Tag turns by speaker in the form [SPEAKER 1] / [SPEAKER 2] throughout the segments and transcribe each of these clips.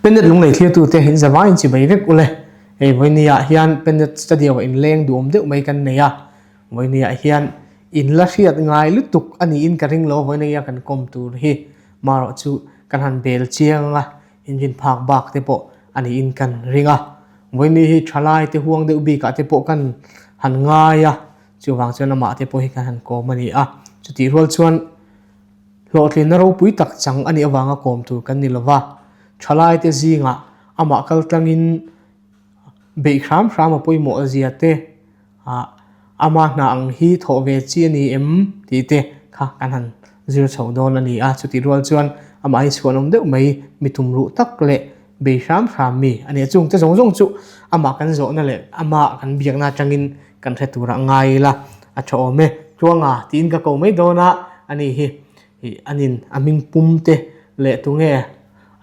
[SPEAKER 1] Pennet lunglei thlirtute in zavaiin chibai vek ule. Hei vawinia hian Pennet Studio ah inleng duhawm deuh mai kan nei a. Vawinia hian in la hriat ngai lutuk a niin ka ring lo vawinia kan kawm tur hi. Marawh chu kan han bel chiang a, inrin phak bak te pawh a niin kan ring a. Vawinia hi thalai te huang deuh bikah te pawh kan han ngai a, chuvang chuan amah te pawh hi kan han kawm a ni a. Chutih rual chuan. Hlawhtlinna ropui tak chang a nih avanga kawm tur kan ni lova, thalaite zingah amah kal tlangin beih hram hram a pawimawh zia te, ama hna ang hi thawh ve chi a ni em tih te kha kan han zir chho dawn a ni a. Chutih rual chuan amah hi chhuanawm deuh mai mi tumruh tak leh bei hram hram mi a ni a. Chungte zawng zawng chu amah kan zawhna leh amah kan biakna atangin kan hre turah ngai ila a tha awm e. Tluanga tiin ka ko mai dawn a, ani hi ih anin a hming pum te leh tunge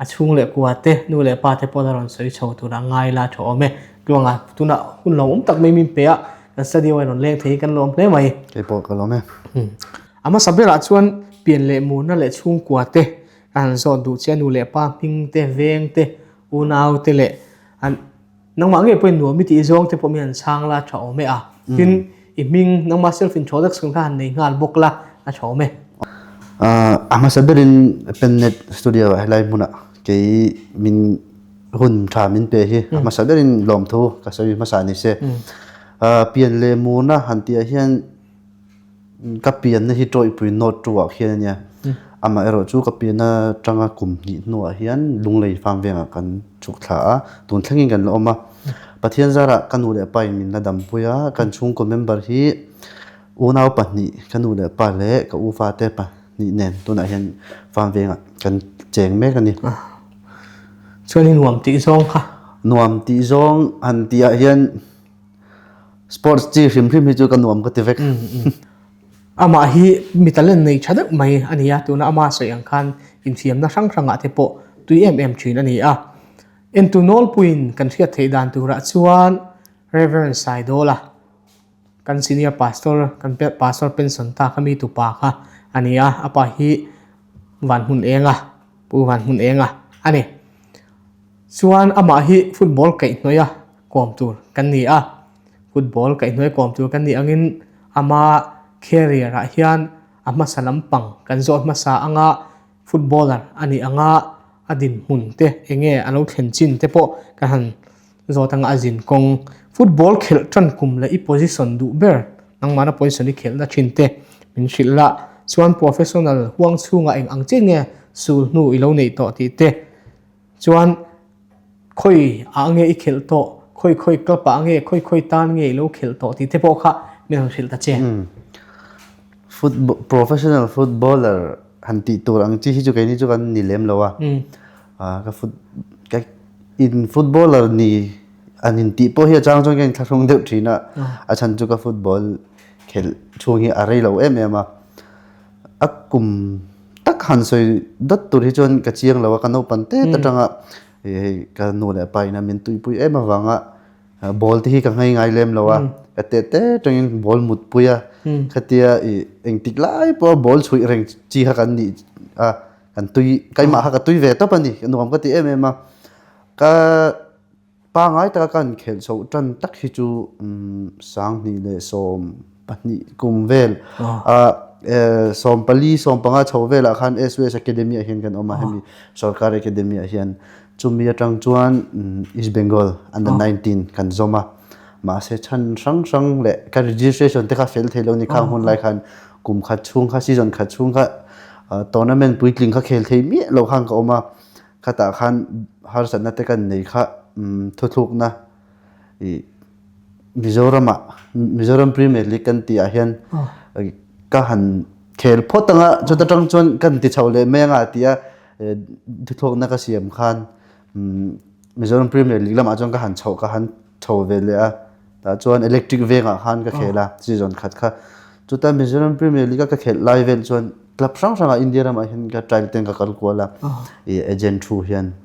[SPEAKER 1] a chhung leh kua te nu leh pa te pawh la rawn sawi chho turah ngai ila a tha awm e. Tluanga tunah hun lawmawm tak mai min pe a, kan studio a rawn leng thei hi kan lawm hle mai.
[SPEAKER 2] Kei pawh ka lawm e.
[SPEAKER 1] A hmasa berah chuan pian leh murna leh chhungkua te ka han zawt duh che a, nu leh pa hming te, veng te, unau te leh an. Nangmah ngei pawhin nuam i tih zawng te pawh mi han chhang la tha awm e a. Tin, i hming nangmah self introduction kha han nei nghal bawk la a tha awm e.
[SPEAKER 2] A hmasa berin Pennet Studio ah helai hmunah kei min hun tha min pe hi a hmasa berin lawmthu ka sawi hmasa ni se. Pian leh murna han tih ah hian Ka pianna hi Tawihpui North Two ah khian a nia. Amaherawh chu ka pianna atanga kum hnih hnuah hian Lunglei farm vengah kan chhuk thla a, tun thlengin kan la awm a. Pathian zarah ka nu leh pa in min la dampui a, kan chhungkaw member hi unau pahnih, ka nu leh pa leh ka u fate pahnih nen tunah hian farm vengah kan cheng mek a ni.
[SPEAKER 1] Chuan i nuam tih zawng kha?
[SPEAKER 2] Nuam tih zawng han tihah hian Sports chi hrim hrim hi chu ka nuam ka ti vek.
[SPEAKER 1] Amah hi mi talent nei tha deuh mai a ni a, tuna ama sawi ang khan infiamna hrang hrangah te pawh tui em em thin a ni a. Entu nawlpuiin kan hriat theih dan turah chuan Rev. Saidawla, kan senior pastor, kan pastor pension ta kha mi tupa kha a ni a, a pa hi Vanhmun Enga, Pu Vanhmun Enga a ni. Chuan amah hi football kaihhnawih a kawm tur kan ni a, football kaihhnuai kawm tur kan nih angin ama career ah hian a hmasa lampang kan zawt hmasa anga footballer a nih anga a dinhmun te eng nge a lo thlen chin te pawh kan han zawt anga a zin kawng football khelh tan kum leh i position duh ber nangmahna position i khelhna thin te min hrilh la chuan professional huang chhungah eng ang chiah nge sul hnu i lo neih tawh tih te Chuan khawi ah nge i khelh tawh, khawi khawi club ah nge, khawi khawi tan nge i lo khelh tawh tih te pawh kha min rawn hrilh ta che.
[SPEAKER 2] Football, professional footballer han tih tur ang chi hi chu keini chu kan ni lem lo a. Ka foot, ka in footballer ni an in tih pawh hi a chang chuan ka inthlahrung deuh thin a. A chhan chu ka football khelh chhung hi a rei lo em em a. A kum tak han sawi dawt tur hi chuan ka chiang lo a, ka naupan tet atanga hei ka nu leh pa ina min tuipui em avanga ball te hi ka nghei ngai lem lo a, ka tet te atangin ball mut pui a, khatia ih engtik lai pawha ball chhuih reng chi kha kan nih a, kan tui keimah kha ka tui ve tawp a ni, nuam ka ti em em a, ka. Pangai taka kan khelh chhoh tan tak hi chu 2012 kum vel 14 15 chho velah khan SOS Academy ah hian kan awm a, hemi sorkar academy ah hian chumi atang chuan East Bengal under 19 kan zawm a, mahse chhan hrang hrang leh ka registration te kha fel thei lo ni khang hun lai khan kum khat chhung kha season khat chhung kha tournament puitling kha khel thei miah lo khan ka awm a. Khatah khan harsatna te kan nei kha thuthlukna ih Mizoramah Mizoram Premier League kan tih ah hian ka han khel phawt anga chuta tang chuan kan ti chho leh mai anga tia thuthlukna ka siam khan Mizoram Premier League lamah chuan ka han chhoh ka han chho ve leh a tah chuan Electric vengah khan ka khel a season khat kha chuta Mizoram Premier League a ka khelh lai vel chuan Club hrang hrangah India ramah hian ka trial ten ka kal kual a, i agent thu hian.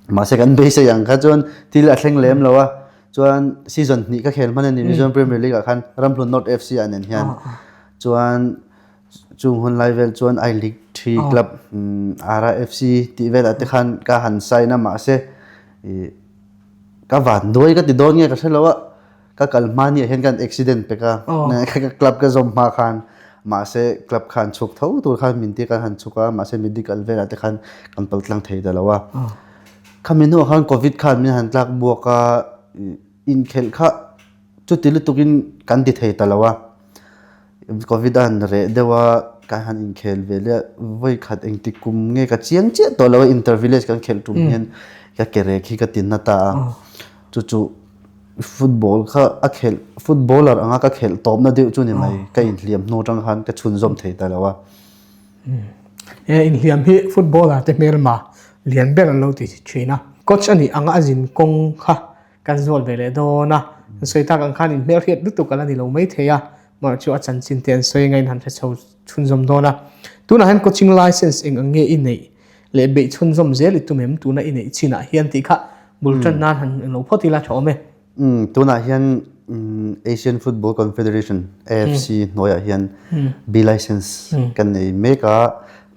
[SPEAKER 2] Mahse kan beisei ang kha chuan thil a thleng lem lo a, chuan season hnih ka khel hman a ni Mizoram Premier League ah khan Ramhlun North FC ah nen hian. Chuan chung hun lai vel chuan I League. Thi club RFC tih velah te khan ka han sign a mahse ih ka van duai ka ti dawn nge ka hre lo a ka kal hma ni ah hian kan accident pek a ka club ka zawm hma khan mahse club khan chhuk tho tur khan min ti a kan han chhuk a mahse medical velah te khan kan pal tlang thei ta lo a khami hnuah khan covid khan min han tlak buak a inkhelh kha chuti lutukin kan ti thei ta lo a. Covid a han reh deuh a, kan han inkhel ve leh a, vawi khat engtik kum nge ka chiang chiah tawh lo a, inter village kan khelh tum hian ka ke rek hi ka ti na ta a, chu chu football kha a khelh footballer anga ka khelh tawpna deuh chu ni mai, ka inhliam hnu atang khan ka chhunzawm thei ta lo a.
[SPEAKER 1] He inhliam hi footballer te hmelma lian ber an lo ti thin a, coach a nih anga a zin kawng kha Kan zual ve leh dawn a, an sawi tak ang khan inhmelhriat lutuk a la ni lo mai thei a, mah chu a chanchin te an sawi ngain han hre chho chhunzawm dawn a. Tunah hian coaching license eng ang nge i neih leh beih chhunzawm zel i tum em? Tuna i neih chinah hian tih kha bul tan nan han lo phawt ila tha awm e.
[SPEAKER 2] Umm tunah hian Asian Football Confederation, AFC, hnuaiah hian B license kan nei mek a,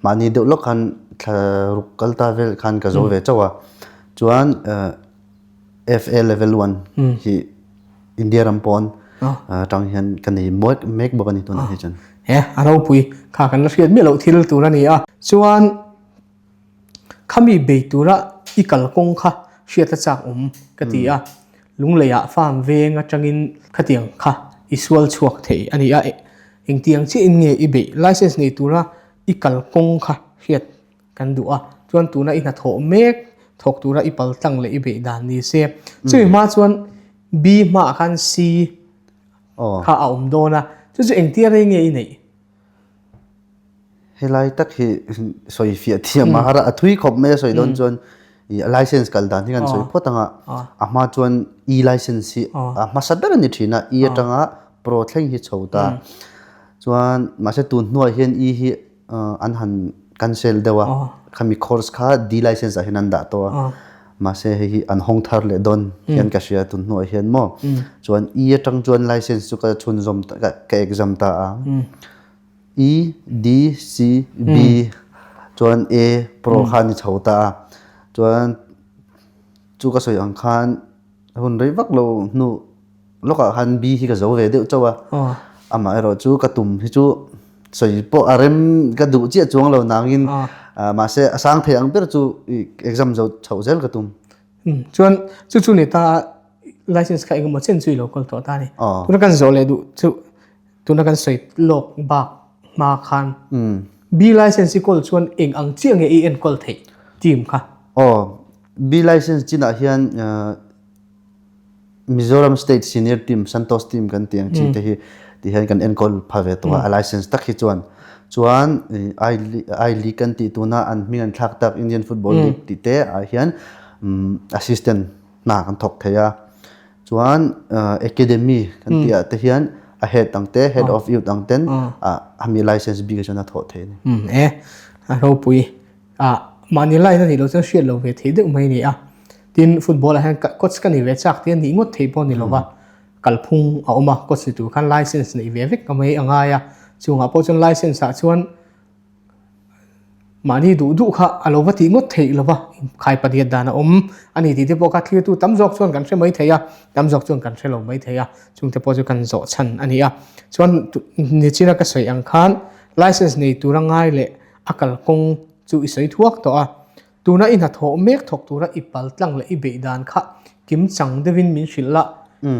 [SPEAKER 2] mahni deuh lawk khan thla ruk kal ta vel khan ka zo ve chauh a, chuan FA level 1 hi India ram pawn atang hian ka nei mek mek bawk a ni tunah hi chuan.
[SPEAKER 1] He a ropui kha kan la hriat miah loh thil tur a ni a. Chuan khami bei tura i kalkawng kha hriat a chak awm ka ti a. Lungleiah farm veng atangin khatiang kha i sual chhuak thei a ni a. Engtiang chiahin nge i beih license nei tura i kalkawng kha hriat Kan duh a, chuan tuna i hnathawh mek thawk tura i pal tlang leh i beih dan ni se. Chumi hma chuan B hmaah khan C kha a awm dawn a, chu chu engtia rei nge i neih?
[SPEAKER 2] Helai tak hi sawi fiah thiam a har a, a thui khawp mai a sawi dawn chuan i license kal dan hi kan sawi phawt ang a, a hma chuan E license hi a hmasa ber a ni thin a, E atanga Pro thleng hi chho ta. Chuan mahse tun hnuah hian E hi an han cancel deuh a khami course kha D license ah hian an dah tawh a mahse hei hi an hawng thar leh dawn hian ka hria tun hnuah hian maw chuan E atang chuan license chu ka chhunzawm ka exam ta a E D C B chuan A pro kha a ni chho ta a chuan chu ka sawi ang khan hun rei vak lo hnu Lawkah khan B hi ka zo ve deuh chauh a, amah erawh chu ka tum hi chu sawi pawh a rem ka duh chiah chuang lo nangin mahse a sang thei ang ber chu exam zo chhoh zel ka tum.
[SPEAKER 1] Chuan chu chu ni ta license kha engemaw chen chu i lo kawl tawh ta a ni. Tuna kan zawh leh duh chu tuna kan sawi lawk bak hma khan B license i kawl chuan eng ang chiah nge i enkawl theih team kha?
[SPEAKER 2] Aw, B license chinah hian Mizoram State Senior Team, Santosh Team kan tih ang chi te hi ti hian kan enkawl pha ve tawh a, a license tak hi chuan. Chuan I I League kan tih tuna an hming an thlak tak Indian Football League tih te ah hian assistant hna kan thawk thei a. Chuan Academy kan tih ah te hian a head ang te, head of youth ang ten a mi license bik ah chuan a thawh thei a ni.
[SPEAKER 1] E, a ropui. Ah, mahni line a nih loh chuan hriat lo ve thei deuh mai a ni a. Tin, football ah hian coach ka ni ve chak tih a nih ngawt theih pawh a ni lo va, kalphung a awm a, coach ni tur khan license neih ve vek ka mai a ngai a, chungah pawh chuan license ah chuan mahni duh duh kha a lo va tih ngawt theih lo va, khai pariat dan a awm a ni tih te pawh kha thlirtu tam zawk chuan kan hre mai thei a, tam zawk chuan kan hre lo mai thei a, chungte pawh chu kan zawh chhan a ni a. Chuan nichina ka sawi ang khan license nei tura ngai leh a kalkawng chu i sawi thuak tawh a, Tuna i hnathawh mek thawk tura i pal tlang leh i beih dan kha kim chang deuhin min hrilh la,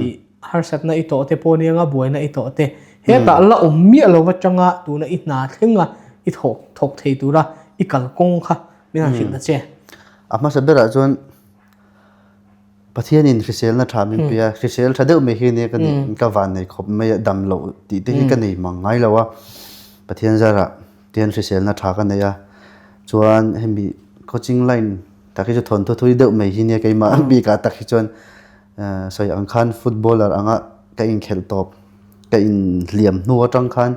[SPEAKER 1] i harsatna i tawh te pawh nia buaina i tawh te hetah la awm miah lo atanga tuna i hna thlenga i thawk thawk thei tura i kalkawng kha min han hrilh ta che.
[SPEAKER 2] A hmasa berah chuan Pathianin hriselna tha min pe a, hrisel tha deuh mai hi nia ka nih, ka van nei khawp mai a, dam loh tih te hi ka nei mang ngai lo a, Pathian zarah Tian hriselna tha ka nei a, chuan hemi coaching line tak hi chu thawnthu thui deuh mai hi nia keimah bikah tak hi chuan sawi ang khan footballer anga ka inkhelh tawp ka inhliam hnu atang khan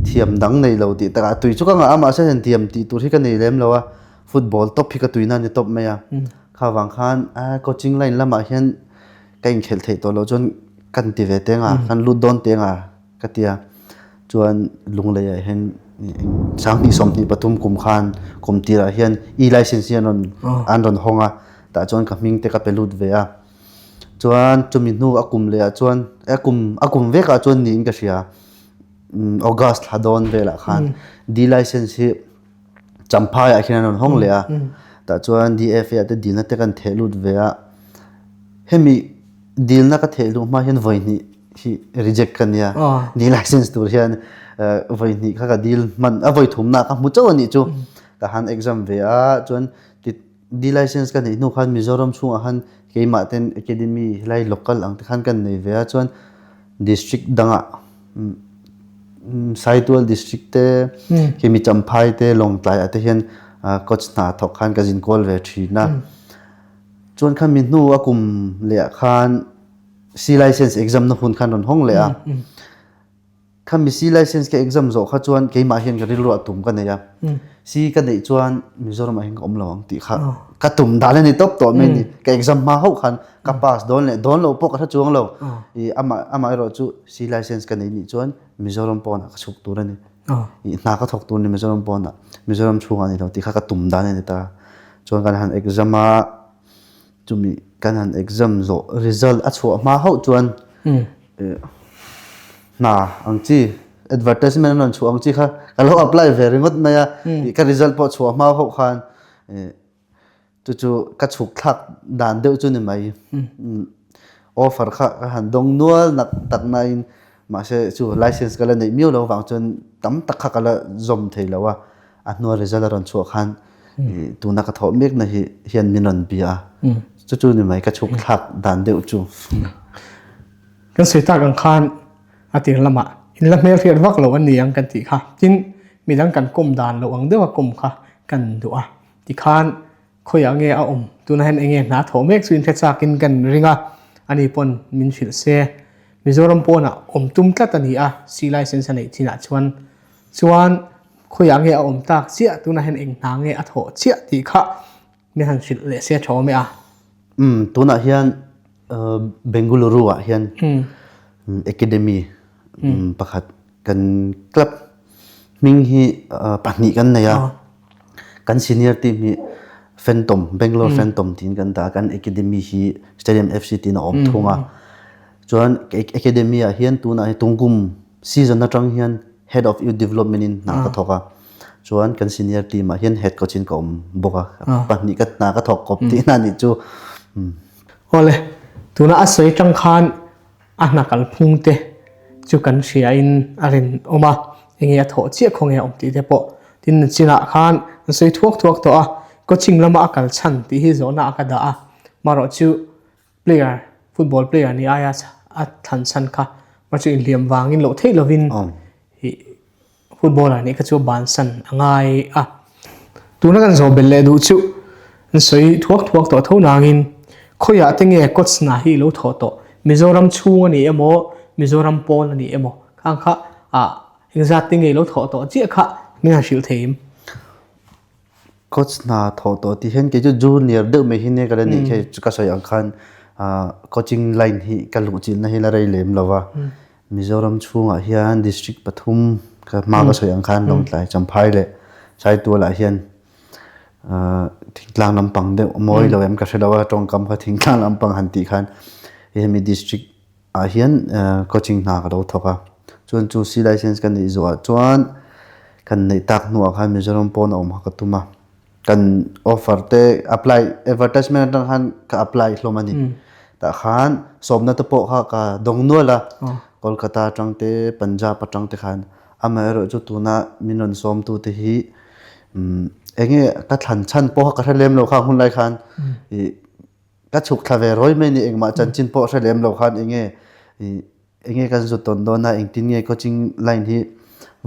[SPEAKER 2] thiam dang nei lo tih takah tui chu ka ngah a mahse heng thiam tih tur hi ka nei lem lo a, football tawp hi ka tuina a ni tawp mai a, kha vang khan coaching line lamah hian ka inkhelh theih tawh loh chuan kan ti ve teng a, kan lut dawn teng a. Ka ti a, chuan Lungleiah hian Sanghnih 23 kum khan kum tirah hian E license hi an rawn an rawn hawng a, tah chuan ka hming te ka pe lut ve a. Chuan chumi hnu a kum leh ah chuan a kum a kum vekah chuan niin ka hria August thla dawn velah khan D license hi Champhai ah khian an rawn hawng leh a, tah chuan DFA ah te dilna te kan theh lut ve a. Hemi dilna ka theh luh hma hian vawi hnih hi reject ka nia ni license tur hian vawi hnih kha ka dil hman a vawi thumna ka hmu chauh a nih chu ka han exam ve a chuan D license ka neih hnu khan Mizoram chhungah khan keimah ten academy helai local ang te khan kan nei ve a chuan district dangah Saitual district te khimi Champhai te Lawngtlai ah te hian coach hna thawk khan ka zin kual ve thin a chuan khami hnu a kum leh ah khan C license exam na hun khan rawn hawng leh a. Khami C license ka exam zawh kha chuan keimah hian ka rilru a tum ka nei a. C ka neih chuan Mizoram ah hian ka awm lo ang tih kha ka tum dan a ni tawp tawh mai ni. Ka exam hma hauh khan ka pass dawn leh dawn lo pawh ka hre chuang lo. I amah amah erawh chu C license ka neih nih chuan Mizoram pawnah ka chhuk tur a ni. I hna ka thawk tur a ni Mizoram pawnah Mizoram chhungah a ni lo tih kha ka tum dan a ni ta. Chuan kan han exam a. Chumi kan han exam zawh result a chhuah hma hauh chuan hna ang chi advertisement an rawn chhuah ang chi kha ka lo apply ve ringawt mai a ka result pawh chhuah hma hauh khan chu chu ka chhuk thlak dan deuh chu ni mai offer kha ka han dawng nual nak tak na in mahse chu license ka la neih miau loh avang chuan tam tak kha ka la zawm thei lo a. A hnua result a rawn chhuah khan tuna ka thawh mekna hi hian min rawn bia a, chu chu ni mai ka chhuk thlak dan deuh chu.
[SPEAKER 1] Kan sawi tak ang khan a tir lamah in la hmelhriat vak lo a ni ang kan tih kha. Tin, midang kan kawm dan loh ang deuha kawm kha kan duh a. Tikhan khawiah nge a awm? Tunah hian enge hna thawh mek chu inhre chakin kan ring a, ani pawn min hrilh se. Mizoram pawnah awm tum tlat a ni a, C license a neih chinah chuan Chuan khawiah nge a awm tak chiah tunah hian eng hna nge a thawh chiah tih kha min han hrilh leh se tha awm e a.
[SPEAKER 2] Umm tunah hian Bengaluru ah hian academy pakhat kan club hming hi pahnih kan nei a, kan senior team hi Phantom Bangalore Phantom tiin kan dah a, kan academy hi Stadium FC tiin a awm thung a. Chuan academy ah hian tunah hi tungkum Season atang hian Head of Youth Development in hna ka thawk a, chuan kan senior team ah hian head coach in ka awm bawk a, pahnih ka hna ka thawk kawp tih hna nih chu.
[SPEAKER 1] Awle, tuna a sawi atang khan a hna kalphung te chu kan hria in a rinawm a, enge a thawh chiah khaw nge a awm tih te pawh tin chinah khan an sawi thuak thuak tawh a, coaching lama a kal chhan tih hi zawhna a ka dah a, marawh chu Player, football player ni aia a thlan chhan kha mar chu inhliam vangin loh theih lovin ih footballer nih kha chu a bansan a ngai a. Tuna kan zawh belh leh duh chu an sawi thuak thuak tawh tho nangin khawiah te nge coach hna hi ilo thawh tawh Mizoram chhung a ni emaw Mizoram pawn a ni emaw khang kha ah engzat te nge ilo thawh tawh chiah kha min han hrilh thei em?
[SPEAKER 2] Coach hna thawh tawh tih hian kei chu junior deuh mai hi nia ka la nih khi ka sawi ang khan coaching line hi ka luh chilhna hi la rei lem lo va. Mizoram chhungah hian district pathum ka hma ka sawi ang khan Lawngtlai, Champhai leh Saitualah hian thingtlang lampang deuh mawi lo em ka hre lo a tawngkam kha thingtlang lampang han tih khan hemi district ah hian coaching hna ka lo thawk a, chuan chu C license ka neih zawhah chuan kan neih tak hnuah khan Mizoram pawn a awm kha ka tum a, kan offer te apply advertisement atang khan ka apply hlawm a ni, tah khan sawmna te pawh kha ka dawng nual a, Kolkata atang te Punjab atang te khan amaherawh chu tuna min rawn sawm tu te hi eng nge ka thlan chhan pawh kha ka hre lem lo kha hun lai khan ih. Ka chhuk thla ve rawi mai ni engmah chanchin pawh hre lem lo khan enge ih enge kan zut tawn dawn a engtin nge coaching line hi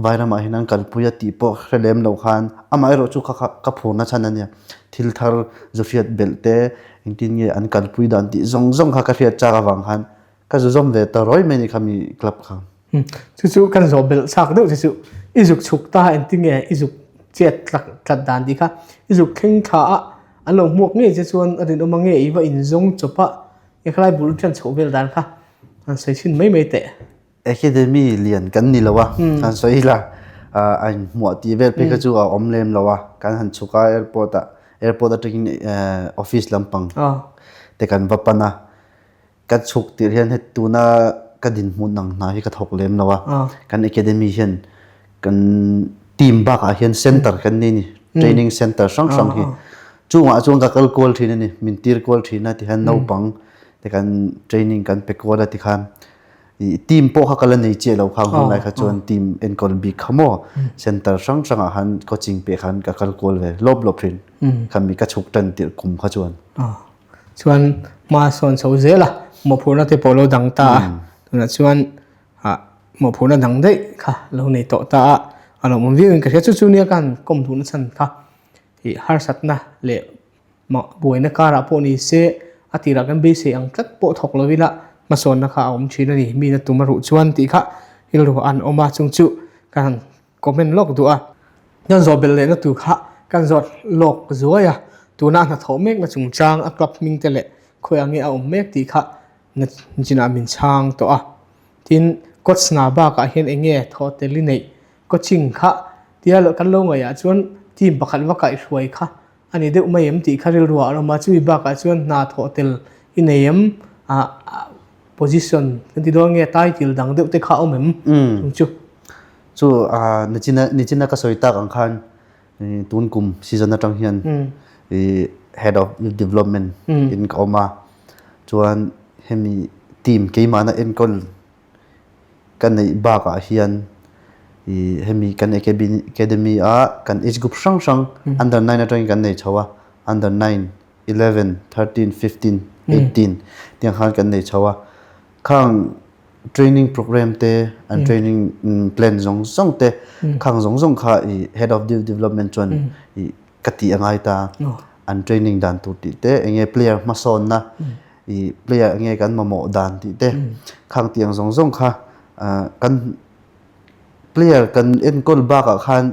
[SPEAKER 2] vairamah hian an kalpui a tih pawh hre lem lo khan amah erawh chu kha kha ka phurna chhan a nia thil thar zu hriat belh te engtin nge an kalpui dan tih zawng zawng kha ka hriat chak avang khan ka zu zawm ve ta rawi mai ni kha mi club kha.
[SPEAKER 1] Chu chu kan zawh belh chak deuh che chu i zuk chhuk ta engtin nge i zuk chet tlat tlat dan tih kha i zuk thleng thla a an lo hmuak ngei che chuan a rinawm ang nge i va inzawng chawp a i khalai bul ṭan chhoh vel dan kha an sawi chhin mai mai teh.
[SPEAKER 2] Academy lian kan ni lo a, an sawi ila. a inhmuah tih vel phei kha chu a awm lem lo a, kan han chhuk a airport ah airport atangin office lampang te kan va pan a, ka chhuk tirh hian heti tuna ka dinhmun ang hna hi ka thawk lem lo a, kan academy hian kan team bakah hian center kan nei a ni, training center hrang hrang hi chungah chuan ka kal kual thin a ni, min tir kual thin a tikhan naupang te kan training kan pe kual a tikhan ih team pawh kha ka la nei chiah lo khang hunlai kha chuan team enkawl bik kha maw center hrang hrangah khan coaching peh khan ka kal kual ve lawp lawp thin khami ka chhuk tan tirh kum kha chuan.
[SPEAKER 1] Chuan hma sawn chho zel a mawhphurhna te pawh lo dang ta a tunah chuan ah mawhphurhna dang daih kha lo nei tawh ta a a lawmawm viau in ka hria chu chu nia ka han kawm duhna chhan kha ih harsatna leh mah buaina karah pawh ni se a tirah kan beisei ang tlat pawh thawk lo ila hmasawnna kha a awm thin a ni mina tum a ruh chuan tih kha rilru an awm a chung chu ka han comment lawk duh a kan zawh belh lehna tur kha kan zawt lawk zuai a tuna hnathawh mekna chungchang a club hming te leh khawiah nge a awm mek tih kha Nachinah min chhang tawh a, tin coach hna bakah hian eng nge thaw tel i neih coaching kha tia loh kan lo ngaihah chuan team pakhat va kaihhruai kha a ni deuh mai em tih kha rilru ah a awm a, chumi bakah chuan hna thawh tel i nei em ah position kan ti dawn nge title dang deuh te kha a awm em chung chu.
[SPEAKER 2] Chu nichina nichina ka sawi tak ang khan tun kum season atang hian i head of youth development in ka awm a chuan hemi team keimahna enkawl ka neih bakah hian i hemi kan academy a kan age group hrang hrang under 9 atangin kan nei chho a under 9 11 13 15 18 tiang khan kan nei chho a khang training program te an training plan zawng zawng te khang zawng zawng kha i head of development chuan i ka tih a ngai ta an training dan tur tih te enge player hmasawnna i player enge kan mamawh dan tih te khang tiang zawng zawng kha kan player kan enkawl bakah khan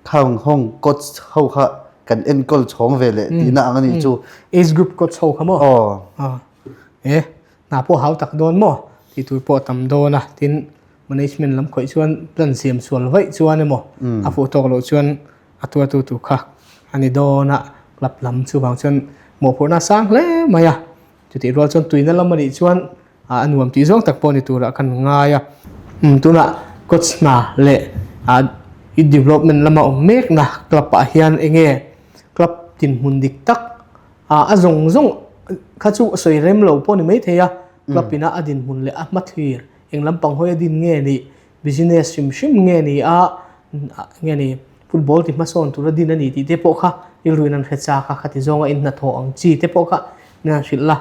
[SPEAKER 2] khang hawng coach ho kha kan enkawl chhawng ve leh tihna ang a nih chu
[SPEAKER 1] age group coach ho kha maw aw e Hna pawh hau tak dawn maw tih tur pawh a tam dawn a, tin management lam khawih chuan plan siam sual vaih chuan emaw a fuh tawk loh chuan a tuartu tur kha a ni dawn a, club lam chuvang chuan mawhphurhna a sang hle mai a, chutih rual chuan tuina lam a nih chuan a nuam tih zawng tak pawh ni turah kan ngai a. Tunah coach hna leh youth development lama awm mekna club ah hian eng nge club dinhmun dik tak A zawng zawng kha chu sawi rem lo pawh ni maithei a, club ina a dinhmun leh a hmathlir eng lampang hawi a din nge ni, business hrim hrim nge ni a, nge ni football ti hmasawn tura din a ni tih te pawh kha rilruin an hre chak a, khati zawnga in hnathawh ang chi te pawh kha min han hrilh la.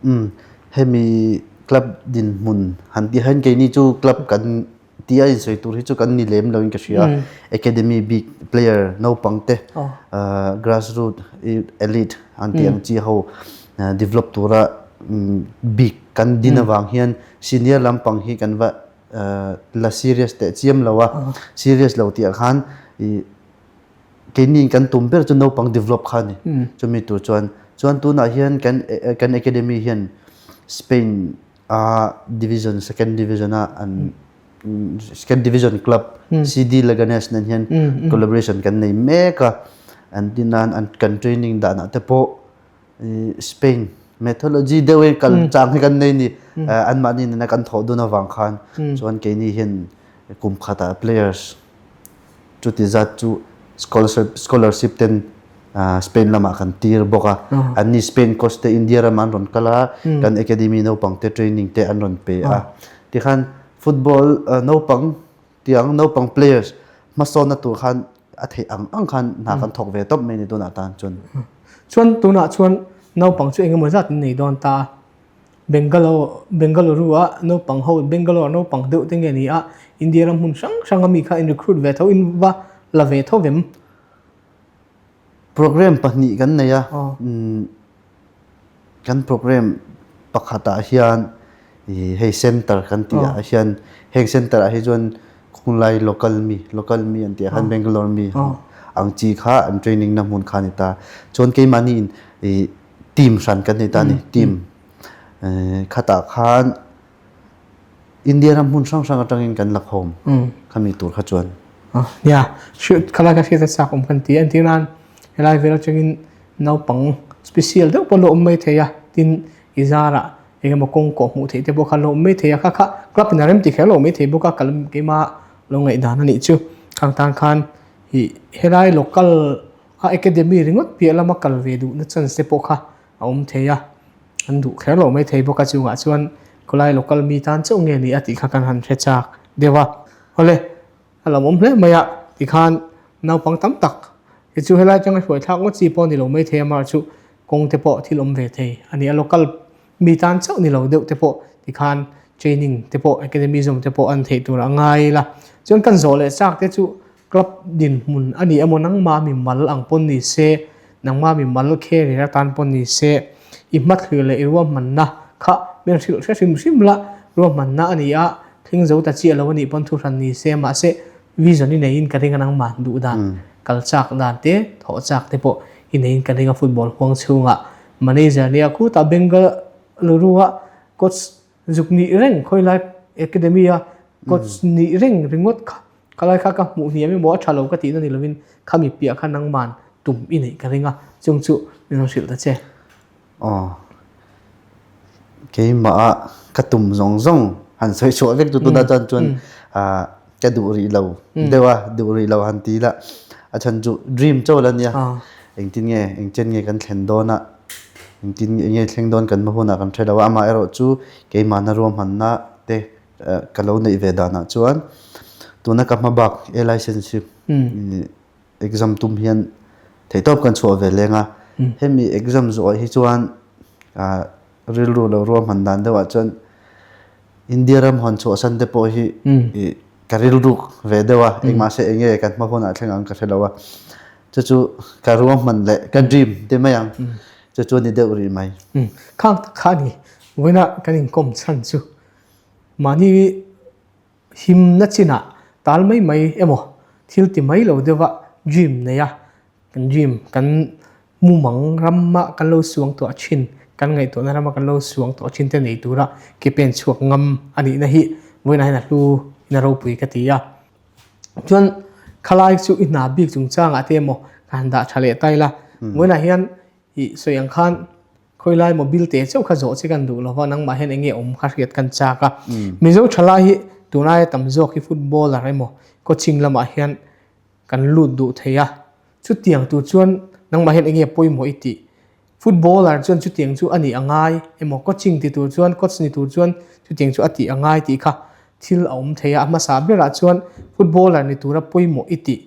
[SPEAKER 2] Umm, hemi club dinhmun han tih hian keini chu club kan Ti a insawi tur hi chu kan ni lem loin ka hria. Academy bik player naupang te grassroot elite an tih ang chi ho develop tura bik kan din avang hian senior lampang hi kan va la serious teh chiam lo a. Serious lo tih ah khan ih keini kan tum ber chu naupang develop kha a ni. Chumi tur chuan chuan tunah hian kan kan academy hian Spain a division second division a an second division club CD Leganes nen hian collaboration kan nei mek a an tin nan an kan training danah te pawh Spain methodology deuh in kal chang hi kan nei ni anmahni nena kan thawh dun avang khan chuan keini hian kum khatah players Chuti zat chu scholarship ten Spain lamah kan tir bawk a. Anni Spain coach te India ramah an rawn kal a, kan academy naupang te training te an rawn pe a. Tikhan football naupang tiang naupang players hmasawnna tur khan a theih ang ang khan hna kan thawk ve tawp mai a ni tunah tan chuan.
[SPEAKER 1] Chuan tunah chuan naupang chu engemaw zat an nei dawn ta a. Bengalore Bengaluru a naupang ho Bangalore naupang deuh te nge ni a India ram hmun hrang hrang a mi kha in recruit ve tho in va la ve tho vem.
[SPEAKER 2] Program pahnih kan nei a, kan program pakhatah hian hei center kan tih ah hian heng center ah hi chuan khunglai local mi local mi an tih ah khan Bangalore mi ang chi kha an training na hmun kha a ni ta. Chuan keimahni in ih Team hran kan nei ta a ni. Team khatah khan India ram hmun hrang hrang atangin kan la khawm khami tur kha chuan.
[SPEAKER 1] Nia, hriat khalai kha hriat a chak awm kan ti a, entir nan helai vel atangin naupang special deuh pawh an lo awm mai thei a, tin i zarah eng emaw kawng kawh hmuh theih te pawh kha an lo awm mai thei a, kha kha club in a rem ti kher lo mai thei bawk a, kal keimah lo ngaihdan a nih chu. Khang tan khan ih helai local a academy ringawt piah lama kal ve duhna chance te pawh kha a awm thei a, an duh kher lo mai thei bawk a, chungah chuan khawlai local mi tan chauh nge ni a tih kha kan han hre chak deuh a. Awle, a lo awm hle mai a tikhan naupang tam tak hi chu helai atanga hruai thlak ngawt chi pawh a ni lo mai thei a, amaherawhchu kawng te pawh thil awm ve thei a ni a, local mi tan chauh ni lo deuh te pawh tikhan training te pawh academy zawm te pawh an theih tur a ngai la. Chuan kan zawh leh chak te chu club dinhmun a ni emaw nangma mi mal ang pawn ni se, nangma mi mal career atan pawn ni se, i hmathlir leh i ruahmanna kha min hrilh hre hrim hrim la, ruahmanna a ni a, thleng zo ta chiah lo a nih pawn thu hran ni se, mahse vision i neiin ka ring a nangma duh dan, kal chak dan te, thawh chak te pawh i neiin ka ring a football huang chhungah manager nia khutah Bengaluru a coach Zuk nih reng khawilai academy a coach nih reng ringawt kha khalai kha ka hmuh hniam emaw a tha lo ka tihna ni lovin khami piah kha nangman tum i neih ka ring a chung chu min rawn hrilh ta che.
[SPEAKER 2] Aw keimah a ka tum zawng zawng han sawi chhuah vek chu tunah chuan chuan ah ka duh rih lo deuh a duh rih lo han ti ila a chhan chu dream chaw la nia engtin nge engchen nge kan thlen dawn a. Engtin nge thleng dawn kan hma hunah kan hre lo a, amaherawh chu keimahna ruahmanna te ka lo neih ve danah chuan tuna ka hma bak A license hi exam tum hian theihtawp kan chhuah ve leng a, hemi exam zawh hi chuan rilru lo ruahman dan deuhah chuan India ram hawn chhuahsan te pawh hi ka rilruk ve deuh a, engmah se enge kan hma hunah thleng ang ka hre lo a. Chu chu ka ruahman leh ka dream ti mai ang. Chu chu a ni deuh rih mai.
[SPEAKER 1] Khang tak kha a ni. Vawiina kan inkawm chhan chu mahni himna chinah tal mai mai emaw thil ti mai lo deuha dream nei a, kan dream kan mumang rama kan lo suang tawh thin, kan ngaihtuahna rama kan lo suang tawh thin te nei tura ke pen chhuak ngam a nihna hi vawiinah hian a hlu in a ropui ka ti a. Chuan khalai chu i hna bik chungchangah te emaw ka han dah tha leh ta ila. Vawiinah hian i sawi ang khan khawilai mobil te chauh kha zawh che kan duh lova nangmah hian enge awm kha hriat kan chak a. Mizo thalai hi tunlaia tam zawk hi footballer emaw coaching lamah hian kan lut duh thei a. Chutiang tur chuan nangmah hian enge pawimawh i tih? Footballer chuan chutiang chu a nih a ngai emaw coaching ti tur chuan coach ni tur chuan chutiang chu a tih a ngai tih kha thil a awm thei a. A hmasa berah chuan footballer ni tura pawimawh i tih.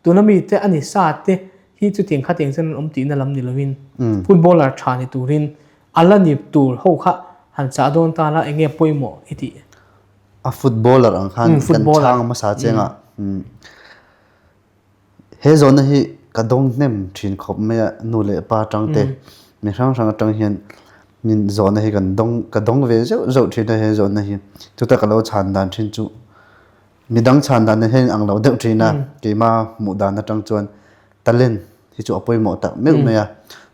[SPEAKER 1] Tuna mite a ni sa te hi chutiang khatiang chuan an awm tihna lam ni lovin footballer tha ni turin a la ni tur ho kha han chah dawn ta la enge pawimawh i tih?
[SPEAKER 2] A footballer ang khan kan chhang hmasa chengah He zawhna hi ka dawng hnem thin khawp mai a, nu leh pa atang te, mi hrang hrang atang hian min zawhna hi kan dawng ka dawng ve zeuh zeuh thin a he zawhna hi. Chuta ka lo chhan dan thin chu midang chhan dan nen hian ang lo deuh thin a, keima hmuh dan atang chuan talent hi chu a pawimawh tak meuh mai a,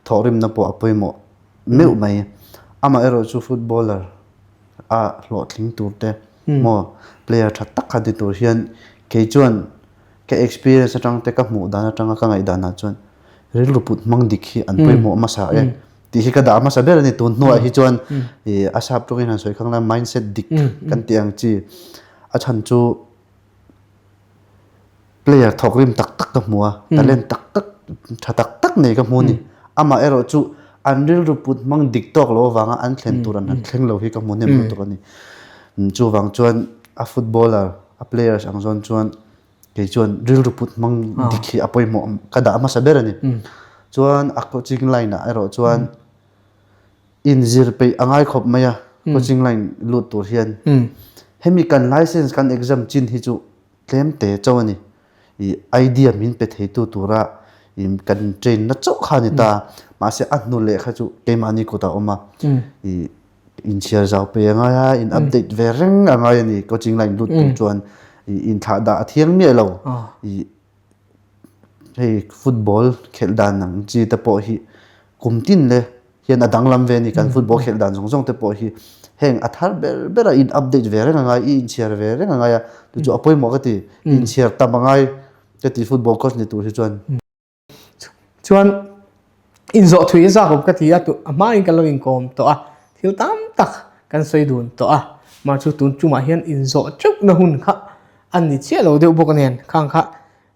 [SPEAKER 2] thawhrimna pawh a pawimawh meuh mai. Amaherawh chu footballer a hlawhtling tur te maw player tha tak kha ni tur hian kei chuan Ka experience atang te ka hmuh dan atanga ka ngaihdan ah chuan rilru put hmang dik hi an pawimawh hmasa e tih hi ka dah hmasa ber a ni. Tun hnuah hi chuan ih a sap tawngin han sawi khang la mindset dik kan tih ang chi a chhan chu player thawk rim tak tak ka hmu a, talent tak tak tha tak tak nei ka hmu a ni. Amah erawh chu an rilru put hmang dik tawk lo avanga an thlen tur an han thleng lo hi ka hmu hnem lutuk a ni. Chuvang chuan a footballer a players ang zawn chuan kei chuan rilru put hmang dik hi a pawimawh ka dah hmasa ber a ni. Chuan a coaching line ah erawh chuan inzir peih a ngai khawp mai a coaching line lut tur hian. Hemi kan license kan exam chin hi chu tlem te chauh a ni. Ih idea min pe theitu tura kan train na chauh kha a ni ta. Mahse a hnu leh kha chu keimahni kutah a awm a. Ih Inchhiar zau pe a ngai a, in update ve reng a ngai a ni. Coaching line lut tur chuan inthlah dah a thiang miah lo. Ih hei football khelh dan ang chi te pawh hi kum tin le. hian a danglam ve a ni. Kan football khelh dan zawng zawng te pawh hi heng a thar ber ber a in update ve reng a ngai, i inchhiar ve reng a ngai a, chu chu a pawimawh ka ti. Inchhiar tam a ngai ka ti football coach ni tur hi chuan.
[SPEAKER 1] Chuan inzawh thui a zak awm ka ti a, a hmain kan lo inkawm tawh a, thil tam tak kan sawi dun tawh a, mah chu tun tumah hian inzawh teuhna hun kha a ni chiah lo deuh bawk nen khang kha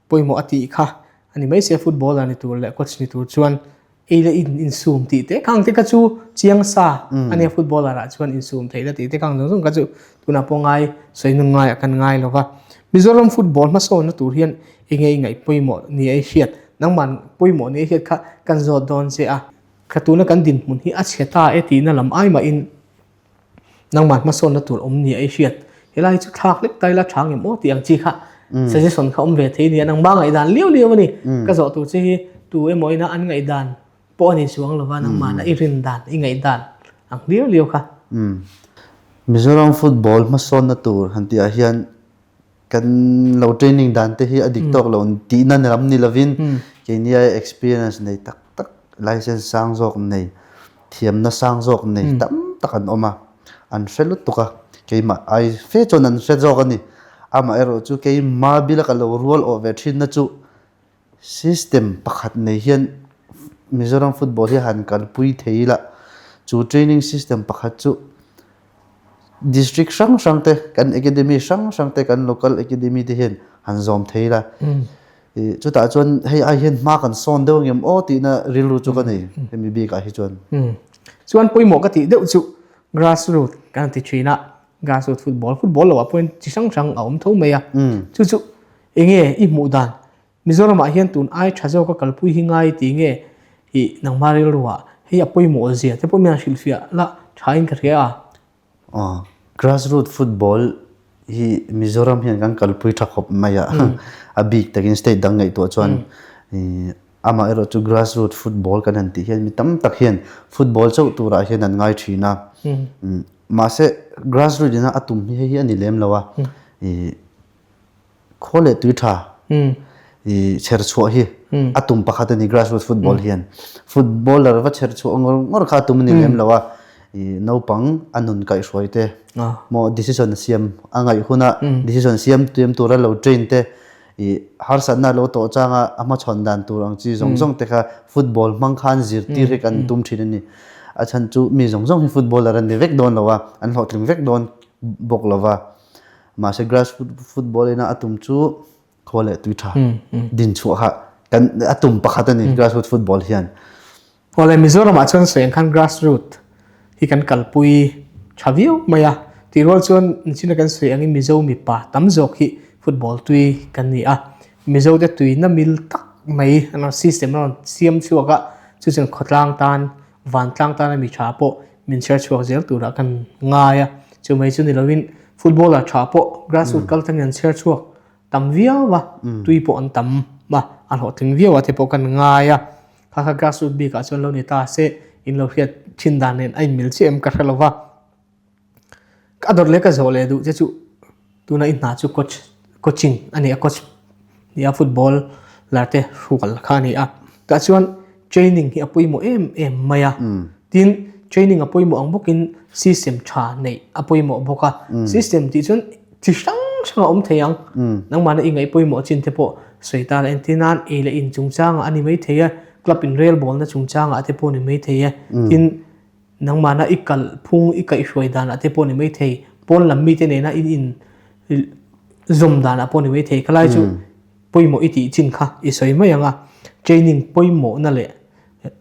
[SPEAKER 1] pawimawh a tih kha a ni mai sia footballer ni tur leh coach ni tur chuan ei leh in insum tih te khang te kha chu chiang sa a nia footballer ah chuan insum theih la tih te khang zawng zawng kha chu tunah pawh ngai sawi nun ngaiah kan ngai lo va. Mizoram football hmasawnna tur hian eng nge i ngaih pawimawh ni a i hriat nangman pawimawh ni a i hriat kha kan zawt dawn che a. Kha tuna kan dinhmun hi a chhe ta e tihna lam ai mahin nangmah hmasawnna tur awm ni a i hriat helai chu thlak lek ta ila tha ngem aw tih ang chi kha suggestion kha awm ve thei nia nangmah ngaihdan liau liau a ni ka zawh tur che hi tu emaw ina an ngaihdan pawh a ni chuang lova nangmahna i rin dan i ngaihdan ang liau liau kha.
[SPEAKER 2] Mizoram football hmasawnna tur han tihah hian kan lo training dan te hi a dik tawk lo tihna ni lam ni lovin keini aia experience nei tak tak license sang zawk nei thiamna sang zawk nei tam tak an awm a an hre lutuk a keimah ai fe chuan an hre zawk a ni amaherawh chu keima bila ka lo rual awh ve thinna chu System pakhat nei hian Mizoram football hi han kalpui thei ila, chu training system pakhat chu district hrang hrang te, kan academy hrang hrang te, kan local academy te hian han zawm thei ila. Chutah chuan hei ai hian hma kan sawn deuh angem aw tihna rilru chu ka nei hemi bikah hi chuan.
[SPEAKER 1] Chuan pawimawh ka tih deuh chu grassroot kan ti thin a, grassroot football, football loah pawhin chi hrang hrang a awm tho mai a, chu chu Enge i hmuh dan? Mizoramah hian tun ai tha zawka kalpui hi ngai tih nge i nangmah rilruah hei a pawimawh zia te pawh mian hrilhfiah la tha in ka hria a.
[SPEAKER 2] Aw, grassroot football hi Mizoram hian kan kalpui tha khawp mai a, a bik takin state dang ngaihtuah chuan amaherawh chu grassroot football kan han tih hian mi tam tak hian football chauh turah hian an ngai thin a, mahse grassroot ina a tum hi hei hi a ni lem lo a, ih. Khaw leh tui tha i chher chhuah hi a tum pakhat a ni grassroots football hian. Footballer va chher chhuah ngawr ngawr kha a tum a ni lem lo a, i naupang a nun kaihhruai te maw decision siam a ngaih huna decision siam tiam tura lo train te i harsatna lo tawh changa a hmachhawn dan tur ang chi zawng zawng te kha football hmang khan zirtir hi kan tum thin a ni. A chhan chu mi zawng zawng hi footballer an ni vek dawn lo a, an hlawhtling vek dawn bawk lo va. Mahse grass football ina a tum chu khaw leh tui tha din chhuah kha kan a tum pakhat a ni grassroot football hian.
[SPEAKER 1] Awle Mizoramah chuan sawi ang khan grassroot hi kan kalpui tha viau mai a, tih rual chuan nichina kan sawi angin Mizo mipa tam zawk hi football tui kan ni a, Mizo te tuina mil tak mai an rawn system an rawn siam chhuak a, chu chuan khawtlang tan vantlang tana mi tha pawh min chhiar chhuak zel turah kan ngai a, chu mai chu ni lovin footballer tha pawh grassroot kal tangin an chhiar chhuak tam viau a, tui pawh an tam a, an hlawhtling viau a te pawh kan ngai a, kha kha grassroot bikah chuan lo ni ta se in lo hriat thin dan nen a inmil chiah em ka hre lo va. Ka dawt leh ka zawh leh duh che chu tuna i hna chu coach coaching a ni a coach ni a football lar te hrual kha a ni a tah chuan training hi a pawimawh em em mai a tin training a pawimawh ang bawkin system tha neih a pawimawh bawk a system tih chuan chi hrang hrang a awm thei ang nangmahna i ngaih pawimawh chin te pawh sawi tan a entir nan ei leh in chungchangah a ni maithei a club in relbawlna chungchangah te pawh a ni maithei a tin Nangmahna i kalh phung i kaihhruai danah te pawh ni maithei, pawn lam mite nena in in zawm danah pawh ni maithei. Khalai chu pawimawh i tih chin kha i sawi mai ang a, training pawimawhna leh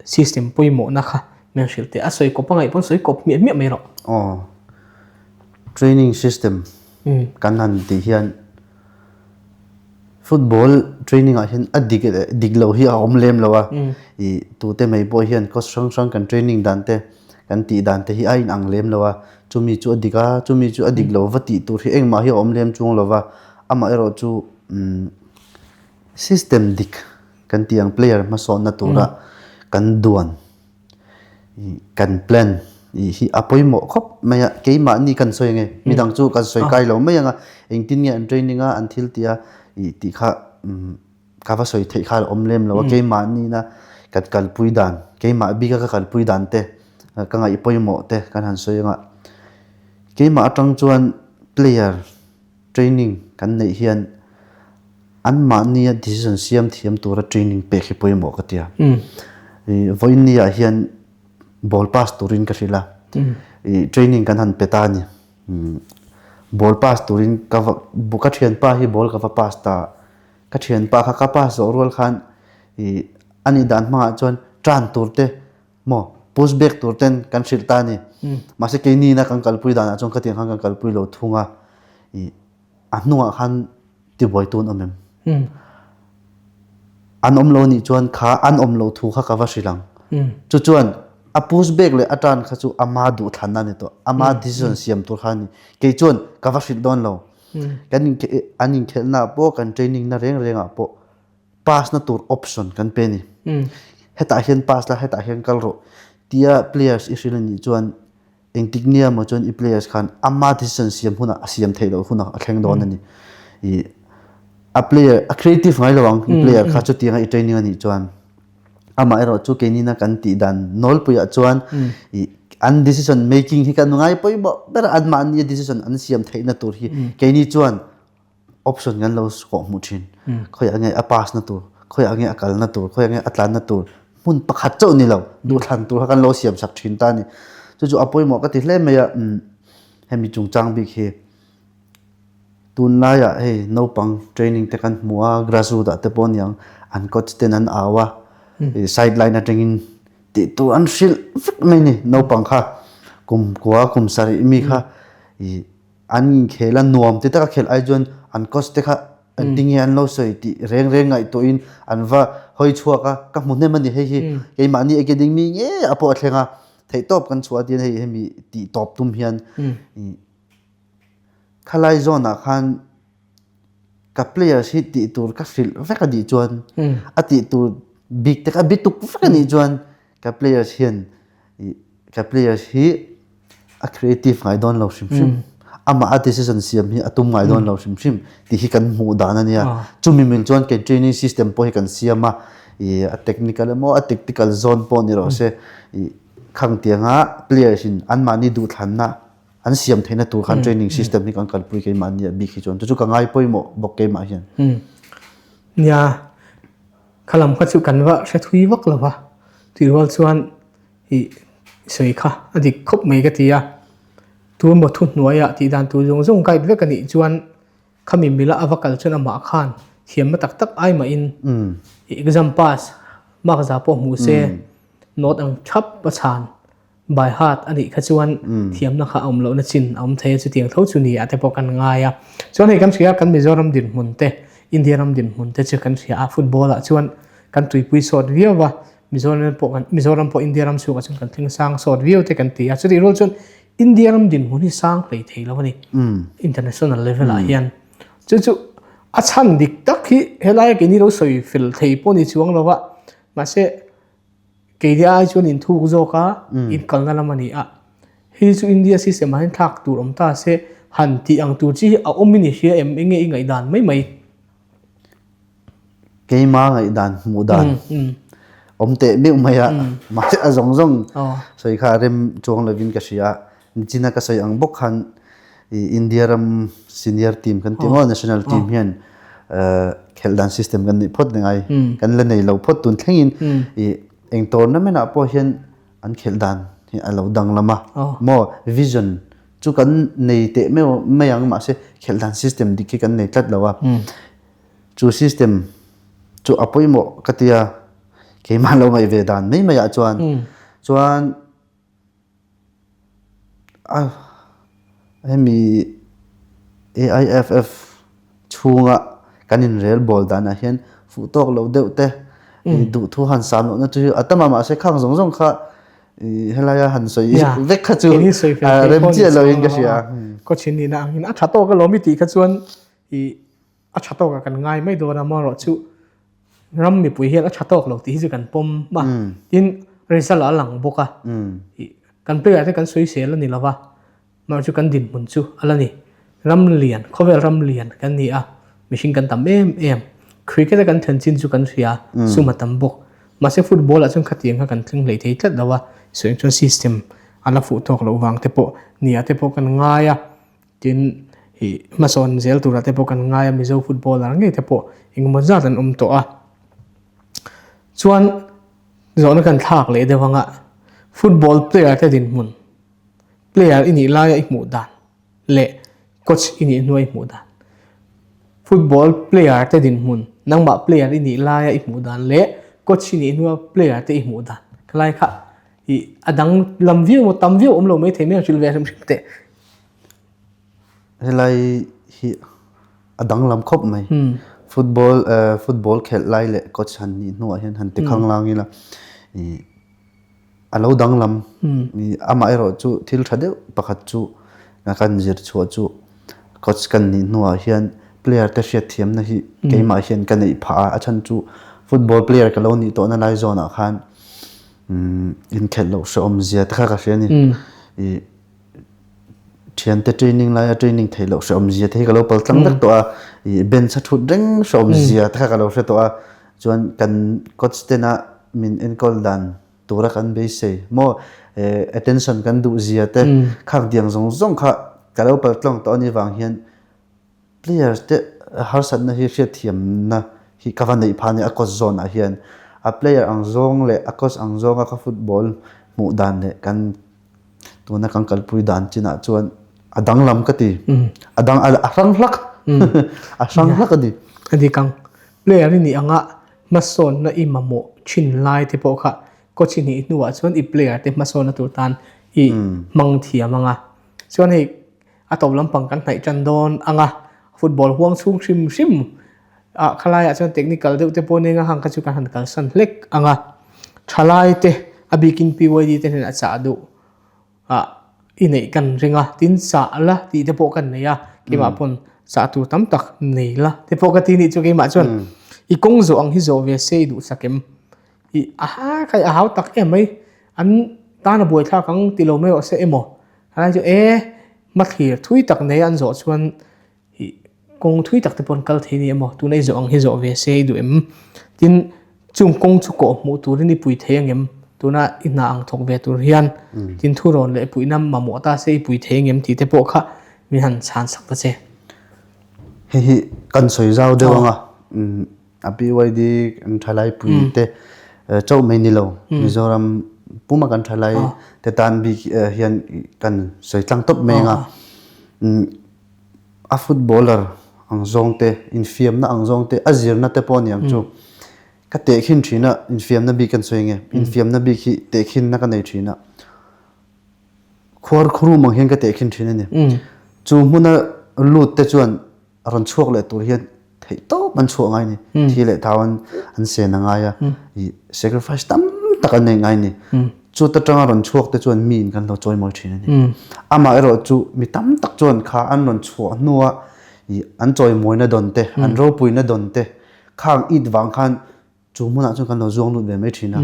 [SPEAKER 1] system pawimawhna kha min hrilh teh. A sawi kawp a ngaih pawn sawi kawp hmiah hmiah mai rawh.
[SPEAKER 2] Aw, training system kan han tih hian Football training ah hian a dik leh dik loh hi a awm lem lo a, ih tute mai pawh hian coach hrang hrang kan training dan te kan tih dan te hi a inang lem lo a, chumi chu a dik a chumi chu a dik lo va tih tur hi engmah hi a awm lem chuang lo va, amaherawh chu umm system dik kan tih ang player hmasawnna tura kan duan. Kan plan hi a pawimawh khawp mai a, keimahni kan sawi ange, midang chu kan sawi kai lo mai ang a, engtin nge an training a, an thil tih a tih kha ka va sawi theih kha a awm lem lo a, keimahni na kan kalpui dan, keimah bika ka kalpui dan te. ka ngaih pawimawh te kan han sawi anga keimah atang chuan player training kan neih hian anmahnia decision siam thiam tura training pek hi pawimawh ka tia. Vawiinniah hian ball pass turin ka hrilh a, training kan han pe ta a ni. Ball pass turin ka va ka thianpa hi ball ka va pass ta a, ka thianpa kha ka pass zawh rual khan ih a nih dan hmangah chuan tan tur te maw push back tur ten kan hrilh ta a ni. Mahse keini ina kan kalpui danah chuan khatiang khan kan kalpui lo thung a, ih a hnungah khan tibuaitu an awm em? An awm lo nih chuan kha an awm lo thu kha ka va hrilh ang. Chu chuan a push back leh a tan kha chu ama duhthlanna a ni tawh. Ama decision siam tur kha a ni. Kei chuan ka va hrilh dawn lo. Kan an inkhelhna ah pawh kan training na reng reng ah pawh pass na tur option kan pe a ni. Hetah hian pass la hetah hian kal rawh tia players i hrilh a nih chuan Engtik nia maw chuan i players khan ama decision siam hunah a siam theih loh hunah a thleng dawn a ni. I a player a creative ngai lo ang i player kha chutianga i training a nih chuan amah erawh chu keinina kan tih dan nawlpuiah chuan i an decision making hi kan ngai pawimawh ber a anmahni a decision an siam theihna tur hi keini chuan option kan lo kawh hmuh thin. Khawiah nge a pass na tur, khawiah nge a kal na tur, khawiah nge a tlan na tur hmun pakhat chauh ni lo duhthlan tur kha kan lo siam sak thin ta a ni. Chu chu a pawimawh ka ti hle mai a, hemi chungchang bik hi tunlaiah hei naupang training te kan hmu a, grassroot ah te pawh aniang an coach ten an au a, sideline atangin tih tur an hrilh vek mai a ni naupang kha kum kua kum sarih mi kha ih An inkhel a nuam ti taka khelh ai chuan an coach te kha engtin nge an lo sawi tih reng reng ngaihtuahin an va hawi chhuak a, ka hmu hnem a ni hei hi keimahni academy nge a pawh a thleng a, theihtawp kan chhuah tiin hei hemi tih tawp tum hian khalai zawnah khan ka players hi tih tur ka hrilh vek a nih chuan a tih tur bik te kha a bituk vek a nih chuan ka players hian Ka players hi a creative ngai dawn lo hrim hrim. Amah a decision siam hi a tum ngai dawn lo hrim hrim tih hi kan hmuh dan a nia. Chumi mil chuan kan training system pawh hi kan siam a, ih a technical emaw a tactical zone pawh ni rawh se ih khang tianga players in anmahni duhthlanna an siam theihna tur khan training system hi kan kalpui keimahni a bik hi chuan chu chu ka ngai pawimawh bawk keimah hian.
[SPEAKER 1] Nia, khalam kha chu kan va hre thui vak lo va, tih rual chuan I sawi kha a dik khawp mai ka ti a, tun maw thuhnuaiah tih dan tur zawng zawng guide vek a nih chuan khami mila a va kal chuan amah khan thiamna tak tak ai mahin i exam pass mark za pawh hmuh se note ang thap a chhan by heart a nih kha chuan thiamna kha a awm lohna chin a awm thei a chutiang tho chu ni ah te pawh kan ngai a. Chuan hei kan hria kan Mizoram dinhmun te India ram dinhmun te chu kan hria a football ah chuan kan tuipui sawt viau va. Mizoram pawh kan Mizoram pawh India ram chhungah chuan kan thleng sang sawt viau te kan ti a, chutih rual chuan India ram dinhmun hi sang hlei thei lo a ni international level ah hian chu chu a chhan dik tak hi helaia keini lo sawi fel thei pawh ni chuang lo va mahse keini ai chuan inthuk zawk a inkalna lam a ni a hei chu India system ah hian thlak tur awm ta se han tih ang tur chi hi a awm in i hria em enge i ngaihdan mai mai.
[SPEAKER 2] Keima ngaihdan hmuh dan awm teh meuh mai a, mahse a zawng zawng sawi kha a rem chuang lovin ka hria a, nichina ka sawi ang bawk khan India ram senior team kan tih maw national team hian khelh dan system kan neih phawt ngai kan la nei lo phawt tun thlengin eng tournament ah pawh hian an khelh dan hi a lo danglam a maw vision chu kan nei teh meuh mai ang mahse khelh dan system dik hi kan nei tlat lo a. Chu system chu a pawimawh ka tia keimah lo ngaih ve dan mai mai ah chuan chuan a hemi AIFF chhunga kan inrel bawl danah hian fuh tawk lo deuh te duhthu han sam lohna chu a tam a mahse khang zawng zawng kha helaia han sawi vek kha chu rem chiah loin ka hria.
[SPEAKER 1] Kawchhin nihna angin a tha tawk alawm i tih kha chuan i a tha tawkah kan ngai mai dawn a amaherawh chu ram mipui hian a tha tawk lo tih hi chu kan pawm a tin result a lang bawk a kan player te kan sawisel a ni lo va amaherawh chu kan dinhmun chu a la ni ram lian khawvel ram lian kan ni a mihring kan tam em em cricket a kan thlen chin chu kan hria sum a tam bawk mahse football ah chuan khatiang kha kan thleng hlei thei tlat lo a sawi ang chuan system. a la fuh tawk loh vang te pawh nia te pawh kan ngai a, tin ih hmasawn zel turah te pawh kan ngai a, Mizo footballer ngei te pawh engemaw zat an awm tawh a. Chuan zawhna kan thlak leh deuh anga football player te dinhmun player i nih laia i hmuh dan leh coach i nih hnuai hmuh dan. Football player te dinhmun, nangmah player i nih laia i hmuh dan leh coach i nih hnua player te i hmuh dan. Khalai kha i a dang lam viau maw tam viau awm lo mai thei mai ang hrilh ve hrim hrim teh.
[SPEAKER 2] Helai hi a danglam khawp mai. Football football khelh lai leh coach han nih hnuah hian han ti khanglang ila i A lo danglam. Amaherawh chu thil tha deuh pakhat chu kan zir chhuah chu coach kan nih hnuah hian player te hriatthiamna hi keimah hian ka neih phah a, a chhan chu football player ka lo nih tawhna lai zawnah khan inkhelh loh hrehawm zia te kha ka hria a ni. Ih thiante training laia training theih loh hrehawm zia te hi ka lo pal tlang vek tawh a, ih bench a thut reng hrehawm zia te kha ka lo hre tawh a, chuan kan coach tena min enkawl dan tura kan beisei maw attention kan duh zia te khang tiang zawng zawng kha ka lo pal tlawng tawh anih vang hian players te harsatna hi hriatthiamna hi ka va neih phah a ni a coach zawn ah hian a player ang zawng leh a coach ang zawnga ka football hmuh dan leh kan tuna kan kalpui dan chinah chuan a danglam ka ti a dang a hrang hlak a hrang hlak a ni.
[SPEAKER 1] A dik ang player i nih anga Hmasawnna i mamawh thin lai te pawh kha coach i nih hnuah chuan i player te hmasawnna tur tan i hmang thiam ang a. Chuan hei a tawp lampang kan hnaih tan dawn ang a, football huang chhung hrim hrim ah khalaiah chuan technical deuh te pawh nen a hang kha chu kan han kalsan hlek ang a. Thalai te a bikin PYD te hnenah chah duh. ah i neih kan ring a, tin chah la tih te pawh kan nei a, keimah pawn chah tur tam tak nei la te pawh ka ti nih chu keimah chuan i kawng zawh ang hi zawh ve se i duhsak em? I aha khai a hau tak em mai an tan a buaithlak ang ti lo mai rawh se emaw helai chu e hmathlir thui tak nei a an zawh chuan Ih, kawng thui tak te pawh an kal thei ni emaw, tuna i zawh ang hi zawh ve se i duh em? Tin, chung kawng chu kawh hmuh turin i pui thei angem? Tuna i hna ang thawk ve tur hian tin thurawn leh puihna mamawh ta se i pui thei angem tih te pawh kha min han chhan sak ta che.
[SPEAKER 2] Hei hi kan sawi zau deuh ang a, a BYD kan thalai pui te chauh mai ni lo, Mizoram puma kan thalai te tan bik hian kan sawi tlang tawp mai ang a. A footballer ang zawng te, infiamna ang zawng te, a zirna te pawh a ni ang chu. Ka tehkhin thin a, infiamna bik kan sawi nge, infiamna bik hi tehkhinna ka nei thin a. Khuar khurum ang hian ka tehkhin thin a ni. Chu hmuna lut te chuan rawn chhuak leh tur hian theih tawp an chhuah ngai ni. Thi leh thau an an sen a ngai a, ih sacrifice tam tak an nei ngai ni. Chu ta tanga rawn chhuak te chuan mi in kan lo chawimawi thin a ni. Amah erawh chu mi tam tak chuan kha an rawn chhuah hnua ih an chawimawina dawn te, an ropuina dawn te khang it vang khan Chu hmunah chuan kan lo zuang lut ve mai thin a,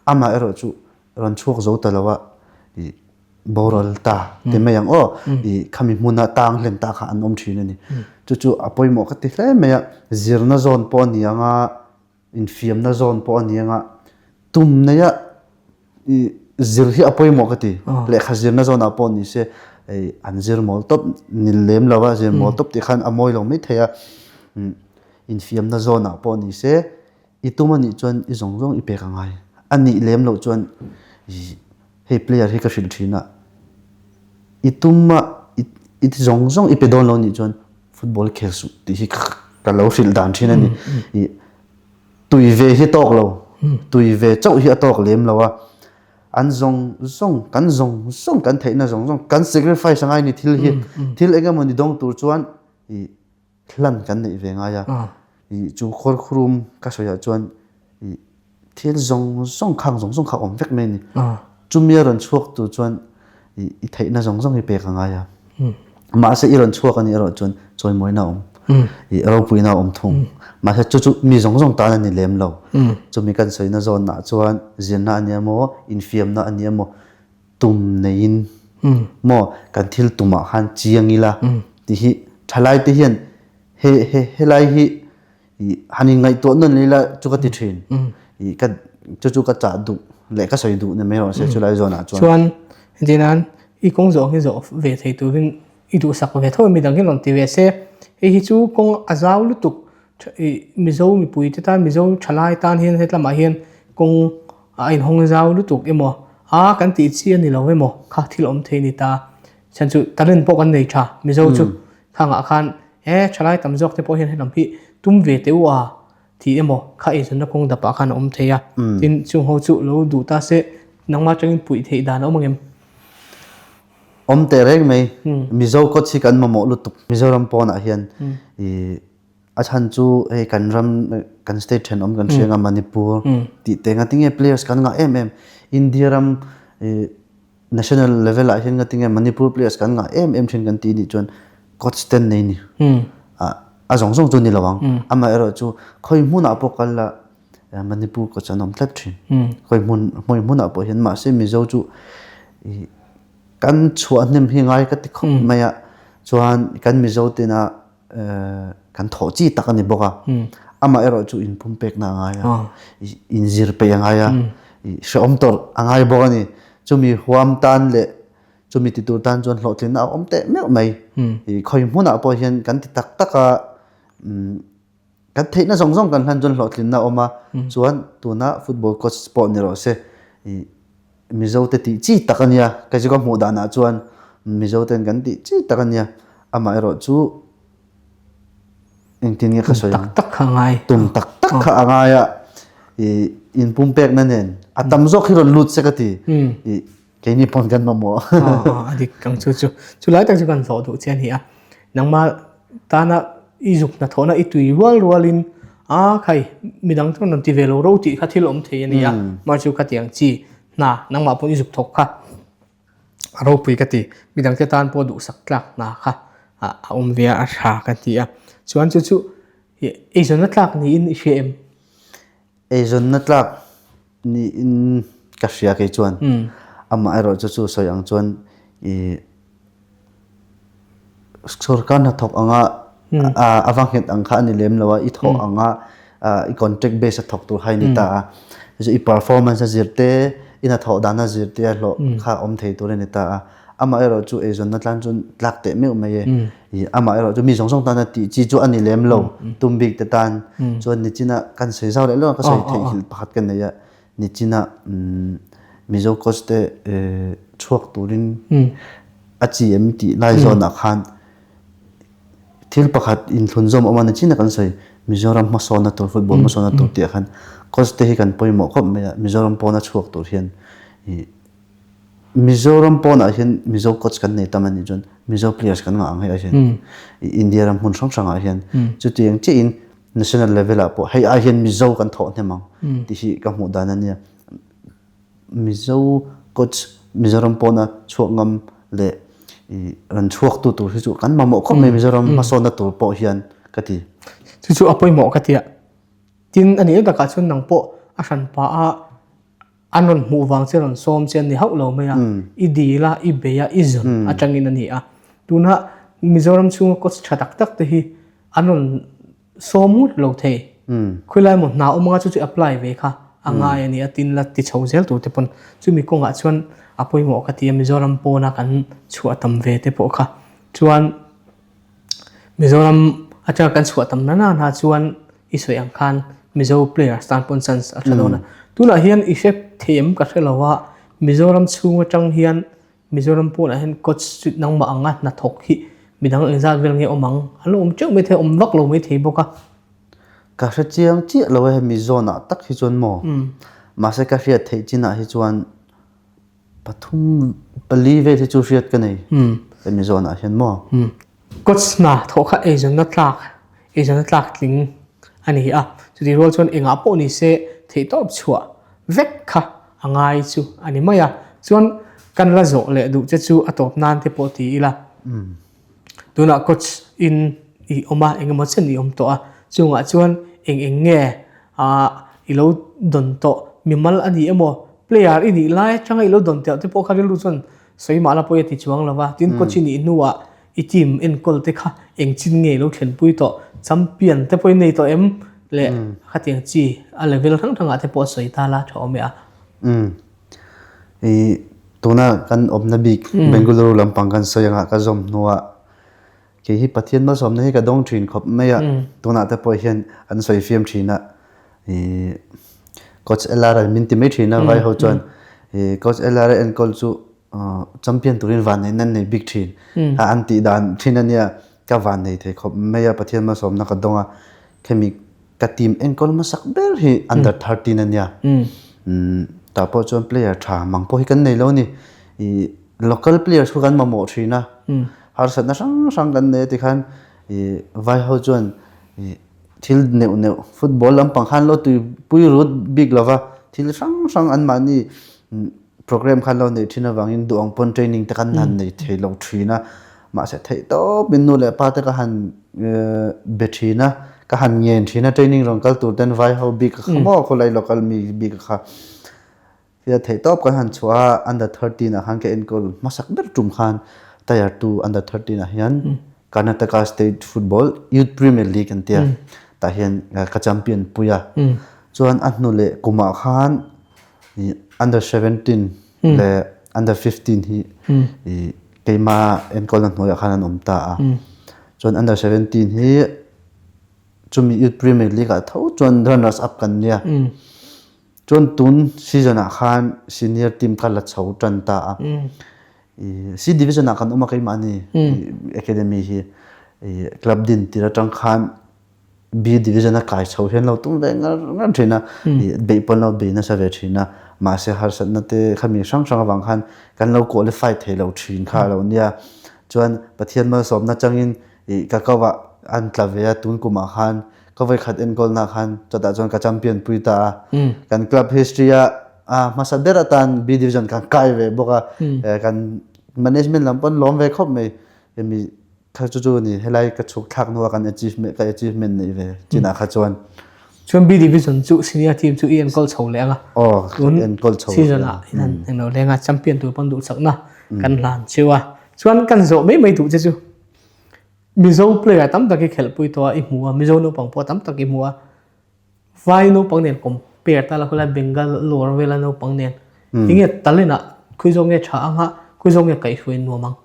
[SPEAKER 2] amah erawh chu rawn chhuak zo ta lo a, ih boral ta ti mai ang aw, ih khami hmuna tang hlen ta kha an awm thin a ni. Chu chu a pawimawh ka ti hle mai a, zirna zawn pawh a ni ang a, infiamna zawn pawh a ni ang a, tum neia ih zir hi a pawimawh ka ti. Lehkha zirna zawnah pawh ni se ih an zir mawl tawp ni lem lo a, zir mawl tawp tih khan a mawi lo mai thei a. Infiamna zawnah pawh ni se, i tum a nih chuan i zawng zawng i pek a ngai. A nih lem loh chuan i hei player hi ka hrilh thin a, i tum a i ti zawng zawng i pe dawn lo nih chuan football khel suh tih hi ka lo hrilh dan thin a ni. I tui ve hi tawk lo, tui ve chauh hi a tawk lem lo a, an zawng zawng kan zawng zawng kan theihna zawng zawng kan sacrifice a ngai ni thil hi, thil eng emaw ni dawng tur chuan i hlan kan neih ve ngai a, ih chu khawrkhurum ka sawiah chuan ih thil zawng zawng khang zawng zawng kha awm vek mai a ni. Chumi a rawn chhuak tur chuan ih i theihna zawng zawng hi pek a ngai a. Mahse i rawn chhuak a nih erawh chuan chawimawina a awm, ih ropuina a awm thung. Mahse chu chu mi zawng zawng tan a ni lem lo. Chumi kan sawina zawnah chuan zirna a ni emaw, infiamna a ni emaw, tum neiin maw kan thil tumah khan chiang ila tih hi thalai te hian he he helai hi ih han in ngaihtuah nawn ila chu ka ti thin ih ka chu chu ka chah duh leh ka sawi duh ni mai rawh se chulai zawnah chuan.
[SPEAKER 1] Chuan Entirnan, i kawng zawh ang hi zawh ve thei turin i duhsak ve tho a, midang hi rawn ti ve se. Hei hi chu kawng a zau lutuk ih Mizo mipui te tan Mizo thalai tan hian hetlamah hian kawng a inhawng zau lutuk emaw a kan tih chi a ni lo emaw kha thil awm thei a ni ta. Chhan chu talent pawh kan nei tha Mizo chu khangah khan he thalai tam zawk te pawh hian helam hi tum ve teh u a tih emaw kha eizawnna kawng dapah khan a awm thei a. Tin chung ho chu lo duh ta se nangmah atangin puih theih dan a awm angem?
[SPEAKER 2] Awm teh reng mai. Mizo coach hi kan mamawh lutuk Mizoram pawnah hian ih A chhan chu hei kan ram kan state thenawm kan hria anga Manipur tih te ngatinge players kan ngah em em India ram ih national level ah hian ngatinge Manipur players kan ngah em em thin kan tih nih chuan coach ten nei ni ah a zawng zawng chu ni lo ang amaherawh chu khawi hmunah pawh kal la Manipur coach an awm tlat thin khawi hmun khawi hmunah pawh hian mahse Mizo chu ih kan chhuah hnem hi ngai ka ti khawp mai a chuan kan Mizo tena kan thawh chi tak a ni bawk a amah erawh chu inpum pekna a ngai a inzir peih a ngai a hrehawm tawrh a ngai bawk a ni chumi huam tan leh chumi ti tur tan chuan hlawhtlinna a awm teh meuh mai khawi hmunah pawh hian kan ti tak tak a kan theihna zawng zawng kan hlan chuan hlawhtlinna a awm a chuan tuna football coach pawh ni rawh se Mizo te tih chi tak a nia, kei chu ka hmuh danah chuan Mizo ten kan tih chi tak a nia, amah erawh chu engtin nge ka sawi ang?
[SPEAKER 1] Tum tak tak kha a ngai.
[SPEAKER 2] Tum tak tak kha a ngai a, ih inpumpekna nen a tam zawk hi rawn lut se ka ti, ih keini pawn kan mamawh.
[SPEAKER 1] A dik ang chu chu, chulai tak chu kan hlawh duh che a ni a, nangmah tana i zuk hnathawhna i tui rual rualin a khai midang chuan rawn ti ve lo ro tih kha thil awm thei a ni a mah chu khatiang chi hna nangmah pawh i zuk thawk kha a ropui ka ti midang te tan pawh duhsak tlak hna kha a awm ve a a tha ka ti a chuan chu chu eizawnna tlak niin i hria em?
[SPEAKER 2] Eizawnna tlak niin ka hria kei chuan amah erawh chu chu sawi ang chuan ih sorkar hnathawk anga a va nghet ang kha a ni lem lo a i thawh anga i contract base a thawk tur kha i ni ta a i performance a zir te i hnathawh dan a zir te a hlawh kha awm thei tur a ni ta a amah erawh chu eizawnna tlan chuan tlak teh meuh mai e Ih amah erawh chu mi zawng zawng tana tih chi chu a ni lem lo tum bik te tan chuan nichina kan sawi zau leh lawk a ka sawi theih nghilh pakhat ka nei a nichina Mizo coach te chhuak turin a chi em tih lai zawnah khan thil pakhat inthlunzawm a awm a nichina kan sawi Mizoram hmasawnna tur football hmasawnna tur tih ah khan coach te hi kan pawimawh khawp mai a Mizoram pawna chhuak tur hian ih Mizoram pawnah hian Mizo coach kan nei tam a nih chuan Mizo players kan ngah ang hei ai hian India ram hmun hrang hrangah hian chutiang chiahin national level ah pawh hei ai hian Mizo kan thawh hnem ang tih hi ka hmuh dan a nia. Mizo coach Mizoram pawna chhuak ngam leh rawn chhuak tu tur hi chu kan mamawh khawp mai Mizoram hmasawnna tur pawh hian ka ti.
[SPEAKER 1] Chu chu a pawimawh ka ti a, tin a nih takah chuan nang pawh a hranpa a An rawn hmuh vang che rawn sawm che an ni hauh lo mai a, i dil a, i bei a, i zawn atangin a ni a. Tuna Mizoram chhunga coach tha tak tak te hi an rawn sawm ngawt lo thei. Khawilai emaw hna awm anga chu chu apply ve kha a ngai a ni a, tin la ti chho zel tur te pawn chumi kawngah chuan a pawimawh ka ti a, Mizoram pawna kan chhuah tam ve te pawh kha chuan Mizoram atanga kan chhuah tam nana na chuan i sawi ang khan Mizo players tan pawn chance a tha dawn a. Tunah hian i hre thei em ka hre lo a, Mizoram chhung atang hian Mizoram pawnah hian coach chu nangmah anga hnathawk hi midang engzat vel nge awm ang? An lo awm teuh mai thei a, awm vak lo mai thei bawk a.
[SPEAKER 2] Ka hre chiang chiah lo e hemi zone ah tak hi chuan maw? Mahse ka hriat theih chinah hi chuan Pathum pali vel hi chu hriat ka nei hemi zawnah hian maw?
[SPEAKER 1] Coach hna thawh kha eizawnna tlak eizawnna tlak tling a ni a, chutih rual chuan engah pawh ni se theihtawp chhuah vek kha a ngai chu a ni mai a, chuan kan la zawh leh duh che chu a tawp nan te pawh ti ila. Tunah coach in i awm a, engemaw chen i awm tawh a, chungah chuan eng eng nge ah i lo dawn tawh, mimal a ni emaw, player i nih lai atanga i lo dawn teuh te pawh kha rilru chuan sawi mah la pawi a ti chuang lo va, tin coach i nih hnuah i team enkawl te kha eng chin nge i lo thlenpui tawh, champion te pawh i nei tawh em leh khatiang chi a level hrang hrangah te pawh a sawi ta la tha awm e a.
[SPEAKER 2] Umm. I. Tuna kan awmna bik Bengaluru lampang kan sawi anga ka zawm hnuah kei hi Pathian malsawmna hi ka dawng thin khawp mai a, tunah te pawh hian an sawi fiam thin a, ih Coach LR an min ti mai thin a vai ho chuan ih Coach LR a enkawl chu champion turin vanneihna an nei bik thin a an tih dan thin a nia, ka vannei thei khawp mai a Pathian malsawmna ka dawng a, khemi Ka team enkawl hmasak ber hi under 13 a nia. Tah pawh chuan player tha mang pawh hi kan nei lo a ni. Ih local players kha kan mamawh thin a. Harsatna hrang hrang kan nei a tikhan ih vai ho chuan ih thil neuh neuh football lampang khan lo tuipui rut bik lo va, thil hrang hrang anmahni program khan lo neih thin avangin duh ang pawn training te kan han nei thei lo thin a. Mahse theih tawp in nu leh pa te ka han be thin a, ka han ngen thin a training rawn kal tur ten vai ho bik kha maw khawlai local mi bik kha tia theih tawp kan han chhuah a under 13 ah khan ka enkawl hmasak ber tum khan tier 2 under 13 ah hian Karnataka State Football Youth Premier League an tia tah hian ka champion pui a chuan a hnu leh kumah khan under 17 leh under 15 hi Keimah enkawlna hnuaiah khan an awm ta a. Chuan under 17 hi chumi Youth Premier League ah tho chuan runners up kan nia. Chuan tun season ah khan senior team kha la chho tan ta a. C division ah kan awm a keimahni academy hi club din tir atang khan B division a kai chho hian lo tum ve ngar ngar thin a, beih pawn lo bei nasa ve thin a, mahse harsatna te khami hrang hrang avang khan kan lo qualify thei lo thin kha a lo nia. Chuan Pathian malsawmna changin ih ka ko ah an tla ve a, tun kumah khan ka vawikhat enkawlna khan chutah chuan ka champion pui ta a, kan club history a hmasa ber atan B division kan kai ve bawk a, kan management lam pawn lawm ve khawp mai hemi Kha chu chu ni helai ka chhuk thlak hnuah kan achievement ka achievement neih ve chinah kha chuan.
[SPEAKER 1] Chuan B division chu senior team chu i enkawl chho leh anga.
[SPEAKER 2] Aw enkawl chho.
[SPEAKER 1] Season ah in han englo lenga champion tur pawn duhsakna kan hlan cheu a. Chuan kan zawh mai mai duh che chu Mizo player tam tak i khelhpui tawh a i hmu a Mizo naupang pawh tam tak i hmu a. Vai naupang nen compare ta la khawlai Bangalore vela naupang nen tinge talent ah khawi zawk nge tha anga khawi zawk nge kaihhruai nuam ang.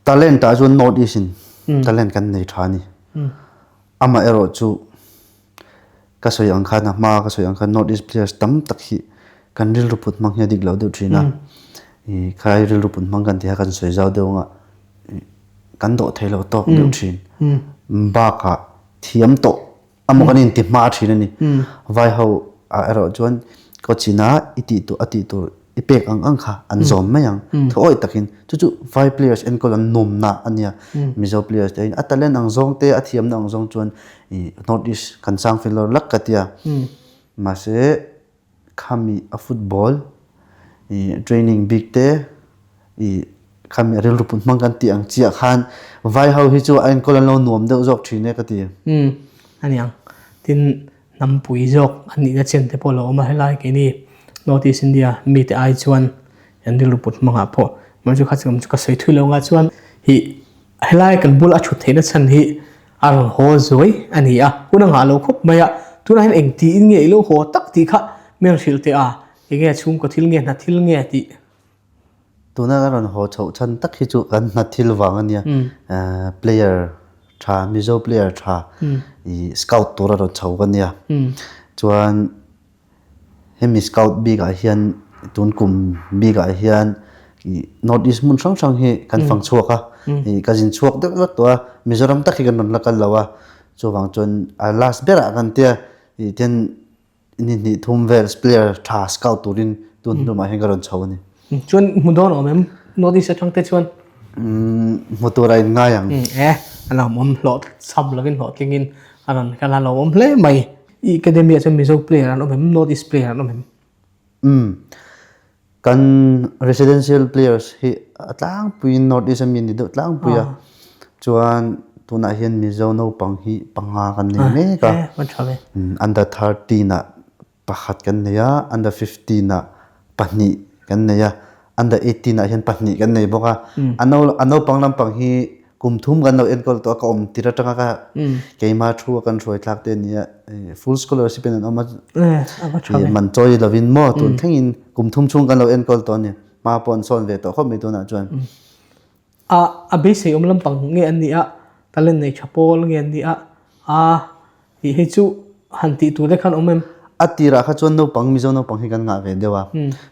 [SPEAKER 2] Talent ah chuan North East in talent kan nei tha a ni. Amah erawh chu ka sawi ang khan a hma ka sawi ang khan North East players tam tak hi kan rilru put hmang hi a dik lo deuh thin a. Khalai rilru put hmang kan tih a kan sawi zau deuh anga kan dawh thei lo tawk deuh thin. Bakah thiam tawh Amaw kan inti hma thin a ni. Vai ho ah erawh chuan coach ina i tih tur a tih tur i pek ang ang kha an zawm mai ang. Thuawih takin chu chu vai players enkawl an nawmna a nia. Mizo players te a talent ang zawng te a thiamna ang zawng chuan i North East kan sang fel lawr lak ka tia. Mahse Khami a football i training bik te i khami a rilru put hmang kan tih ang chiah khan vai ho hi chu a enkawl an lo nuam deuh zawk thin e ka ti.
[SPEAKER 1] Umm aniang. Tin hnampui zawk an nihna chen te pawh a lo awm a helai keini North East India mite ai chuan an rilru put hmangah pawh mahse chu kha chu ka sawi thui lo anga chuan hi Helai kan bula a thut theihna chhan hi a rawn haw zuai a ni a, hun a nghah lo khawp mai a, tunah hian eng tiin nge i lo haw tak tih kha min rawn hrilh teh a, eng nge chhungkaw thil nge hna thil nge tih.
[SPEAKER 2] Tuna ka rawn haw chhoh chhan tak hi chu kan hna thil vang a nia, player tha Mizo player tha i scout tur a rawn chho ka nia, chuan Hemi scout bikah hian tun kum bikah hian ih North East hmun hrang hrang hi kan fang chhuak a, ih ka zin chhuak deuh vek tawh a, Mizoram tak hi kan rawn la kal lo a, chuvang chuan a last berah kan tia ih tian ni hnih thum vel player tha scout turin tun hnumah hian ka rawn chho a ni.
[SPEAKER 1] Chuan hmu dawn awm em North East atang te chuan?
[SPEAKER 2] Hmu tur a in ngai ang.
[SPEAKER 1] E a lo awm hlawh cham lovin hlawhtlingin a rawn kal a lo awm hle mai. I academy ah chuan Mizo player an awm em North East player an awm em?
[SPEAKER 2] Umm kan residential players hi a tlangpuiin North East ami an ni deuh tlangpui a chuan tunah hian Mizo naupang hi panga kan nei mek a under 13 ah Pakhat kan nei a, under 15 ah pahnih kan nei a, under 18 ah hian pahnih kan nei bawk a. A no a naupang lampang hi kum thum kan lo enkawl tawh a, ka awm tir atanga ka keima thu a kan hruai thlak te a ni a, full scholarship in an awm a, man chawi lovin maw tun thlengin kum thum chhung kan lo enkawl tawh a ni. Hma pawh an sawn ve tawh khawp mai tunah chuan.
[SPEAKER 1] A a beisei awm lampang nge an nih a, talent nei tha pawl nge an nih a, a tih hi chu han tih tur te khan awm em?
[SPEAKER 2] A tirah kha chuan naupang Mizo naupang hi kan ngah ve deuh a,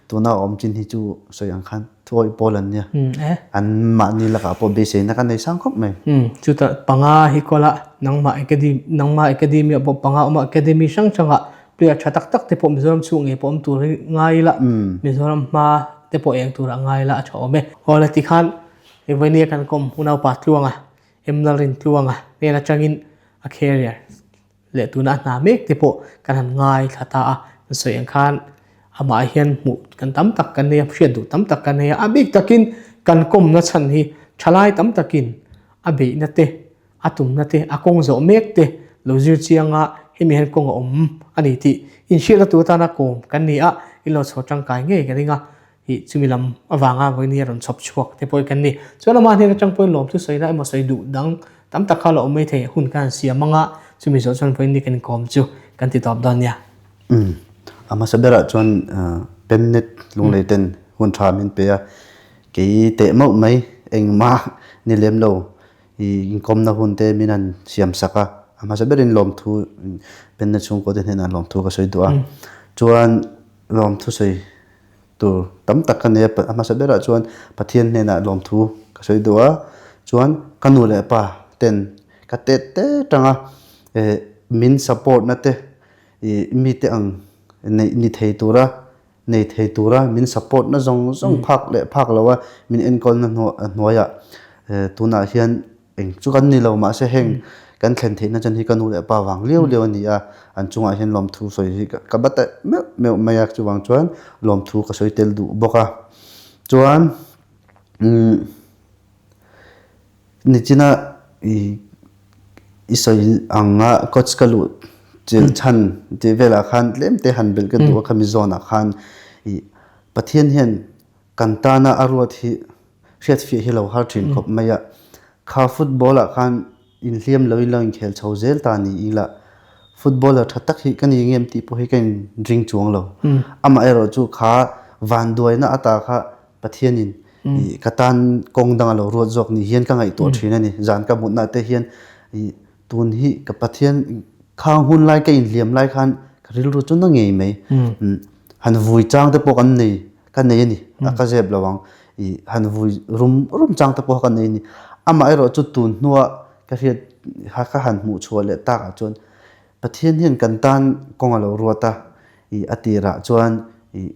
[SPEAKER 2] tuna awm chin hi chu sawi ang khan thuawih pawl an nia. An mahni lakah pawh beiseina kan nei sang khawp mai.
[SPEAKER 1] Chutah panga hi kawla nangmah academy nangmah academy ah pawh panga awm a, academy hrang hrangah player tha tak tak te pawh Mizoram chhung ngei pawh awm tur hi ngai ila, Mizoram hma te pawh eng turah ngai ila a tha awm e. Aw le tikhan Vawinia kan kawm unaupa Tluanga, Emnalrin Tluanga hnen atangin a career leh tuna a hna mek te pawh kan han ngaithla ta a, kan sawi ang khan amah hian hmuh kan tam tak kan nei a, hriat duh tam tak kan nei a, a bik takin kan kawmna chhan hi thalai tam takin a beihna te a tumna te a kawng zawh mek te lo zir chiang a, hemi hian kawng a awm a ni tih inhriatna tur atana kawm kan ni a, in lo chho tangkai ngei ka ring a, ih chumi lam avanga vawiin hi a rawn chhawp chhuak te pawh hi kan ni. Chuan amah hnen atang pawhin lawmthu sawina emaw sawi duh dang tam tak kha la awm mai thei hun khan an siam ang a, chumi zawh chuan vawiin ni kan inkawm chu kan ti tawp dawn nia.
[SPEAKER 2] Umm, a hmasa berah chuan Pennet lunglei ten hun tha min pe a, kei teh mauh mai engmah ni lem lo I inkawmna hun te min han siam sak a, a hmasa berin lawmthu penna chhungkaw te hnenah lawmthu ka sawi duh a. Chuan lawmthu sawi tur tam tak ka nei a, a hmasa berah chuan Pathian hnenah lawmthu ka sawi duh a, chuan ka nu leh pa ten ka tet te tanga min support na te i mite ang neih ni thei tura nei thei tura min support na zawng zawng phak leh phak lo a, min enkawlna hnuaiah tunah hian eng chu kan ni lo mahse heng kan thlen theihna chan hi ka nu leh pa vang liau liau a ni a, an chungah hian lawmthu sawi hi ka ba taih meuh meuh mai a, chuvang chuan lawmthu ka sawi tel duh bawk a, chuan umm. Nichina i i sawi ang a coach ka luh chilh chhan tih velah khan tlem te han belh ka duh a khami zawnah khan i Pathian hian kan tana a ruat hi hriatfiah hi lo har thin khawp mai a, kha football ah khan inhliam lo in lo inkhel chho zel ta ni ila footballer tha tak hi ka ni ngem tih pawh hi ka in ring chuang lo. Amaherawh chu kha vanduaina ata kha Pathianin i ka tan kawng dang a lo ruat zawk ni hian ka ngaihtuah thin a ni. Zan ka mutna te hian i tun hi ka Pathian khang hun lai ka inhliam lai khan ka rilru chu na ngei mai. Han vui chang te pawh kan nei ka nei a ni a ka zep lo ang. I han vui rum rum chang te pawh ka nei a ni. Amaherawh chu tun hnua ka hriat ka han hmuh chhuah leh takah chuan Pathian hian kan tan kawng a lo ruat a, i a tirah chuan i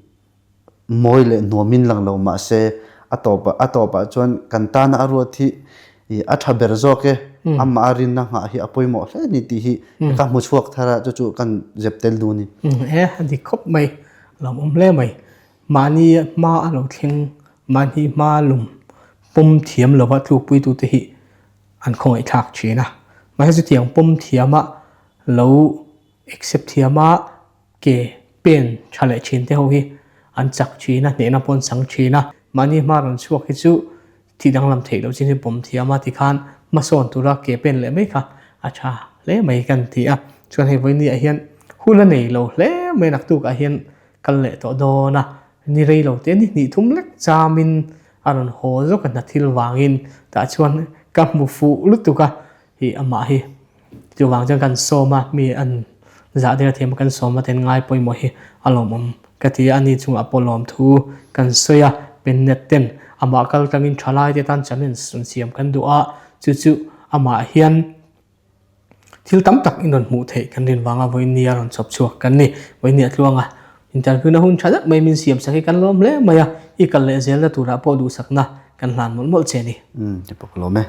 [SPEAKER 2] Mawi leh nuamin lang lo mah se, a tawpah a tawpah chuan kan tana a ruat hi i a tha ber zawk e, amah a rinna nghah hi a pawimawh hle a ni tih hi ka hmu chhuak thar a, chu chu kan zep tel duh a ni.
[SPEAKER 1] E, a dik khawp mai, a lo awm hle mai. Mahni hma a lo thleng, mahni hma lum pawm thiam lova tlukpuitute hi an khawngaihthlak thin a. Mahse chutiang pawm thiama lo accept thiama Ke pen tha leh thin te ho hi an chak thin a, hnehna pawh an chang thin a. Mahni hma rawn chhuak hi chu thih danglam theih loh chin hi pawm thiam a tikhan hmasawn tura ke pen leh mai kha a tha hle mai kan ti a. Chuan hei vawiin ah hian hun a nei lo hle mai naktuk ah hian kal leh tawh dawn a, ni rei lo te ni hnih thum lek chamin a rawn haw zawk a hna thil vangin tah chuan ka hmu fuh lutuk a ih amah hi. Chuvang chuan kan sawm a, mi an zah der thiam a kan sawm a ten ngai pawimawh hi a lawmawm ka ti a, ani chungah pawh lawmthu kan sawi a, Pennet ten amah kal tlangin thalai te tan challenge rawn siam kan duh a, chu chu amah hian thil tam tak in rawn hmuh theih kan rin vanga vawiin a rawn chhawp chhuak kan ni. Vawiin a tluang a, interview na hun tha deuh mai min siam sak hi kan lawm hle mai a, i kal leh zelna turah pawh duhsakna kan hlan mawlh mawlh che a ni.
[SPEAKER 2] Umm, ti pawh ka lawm e.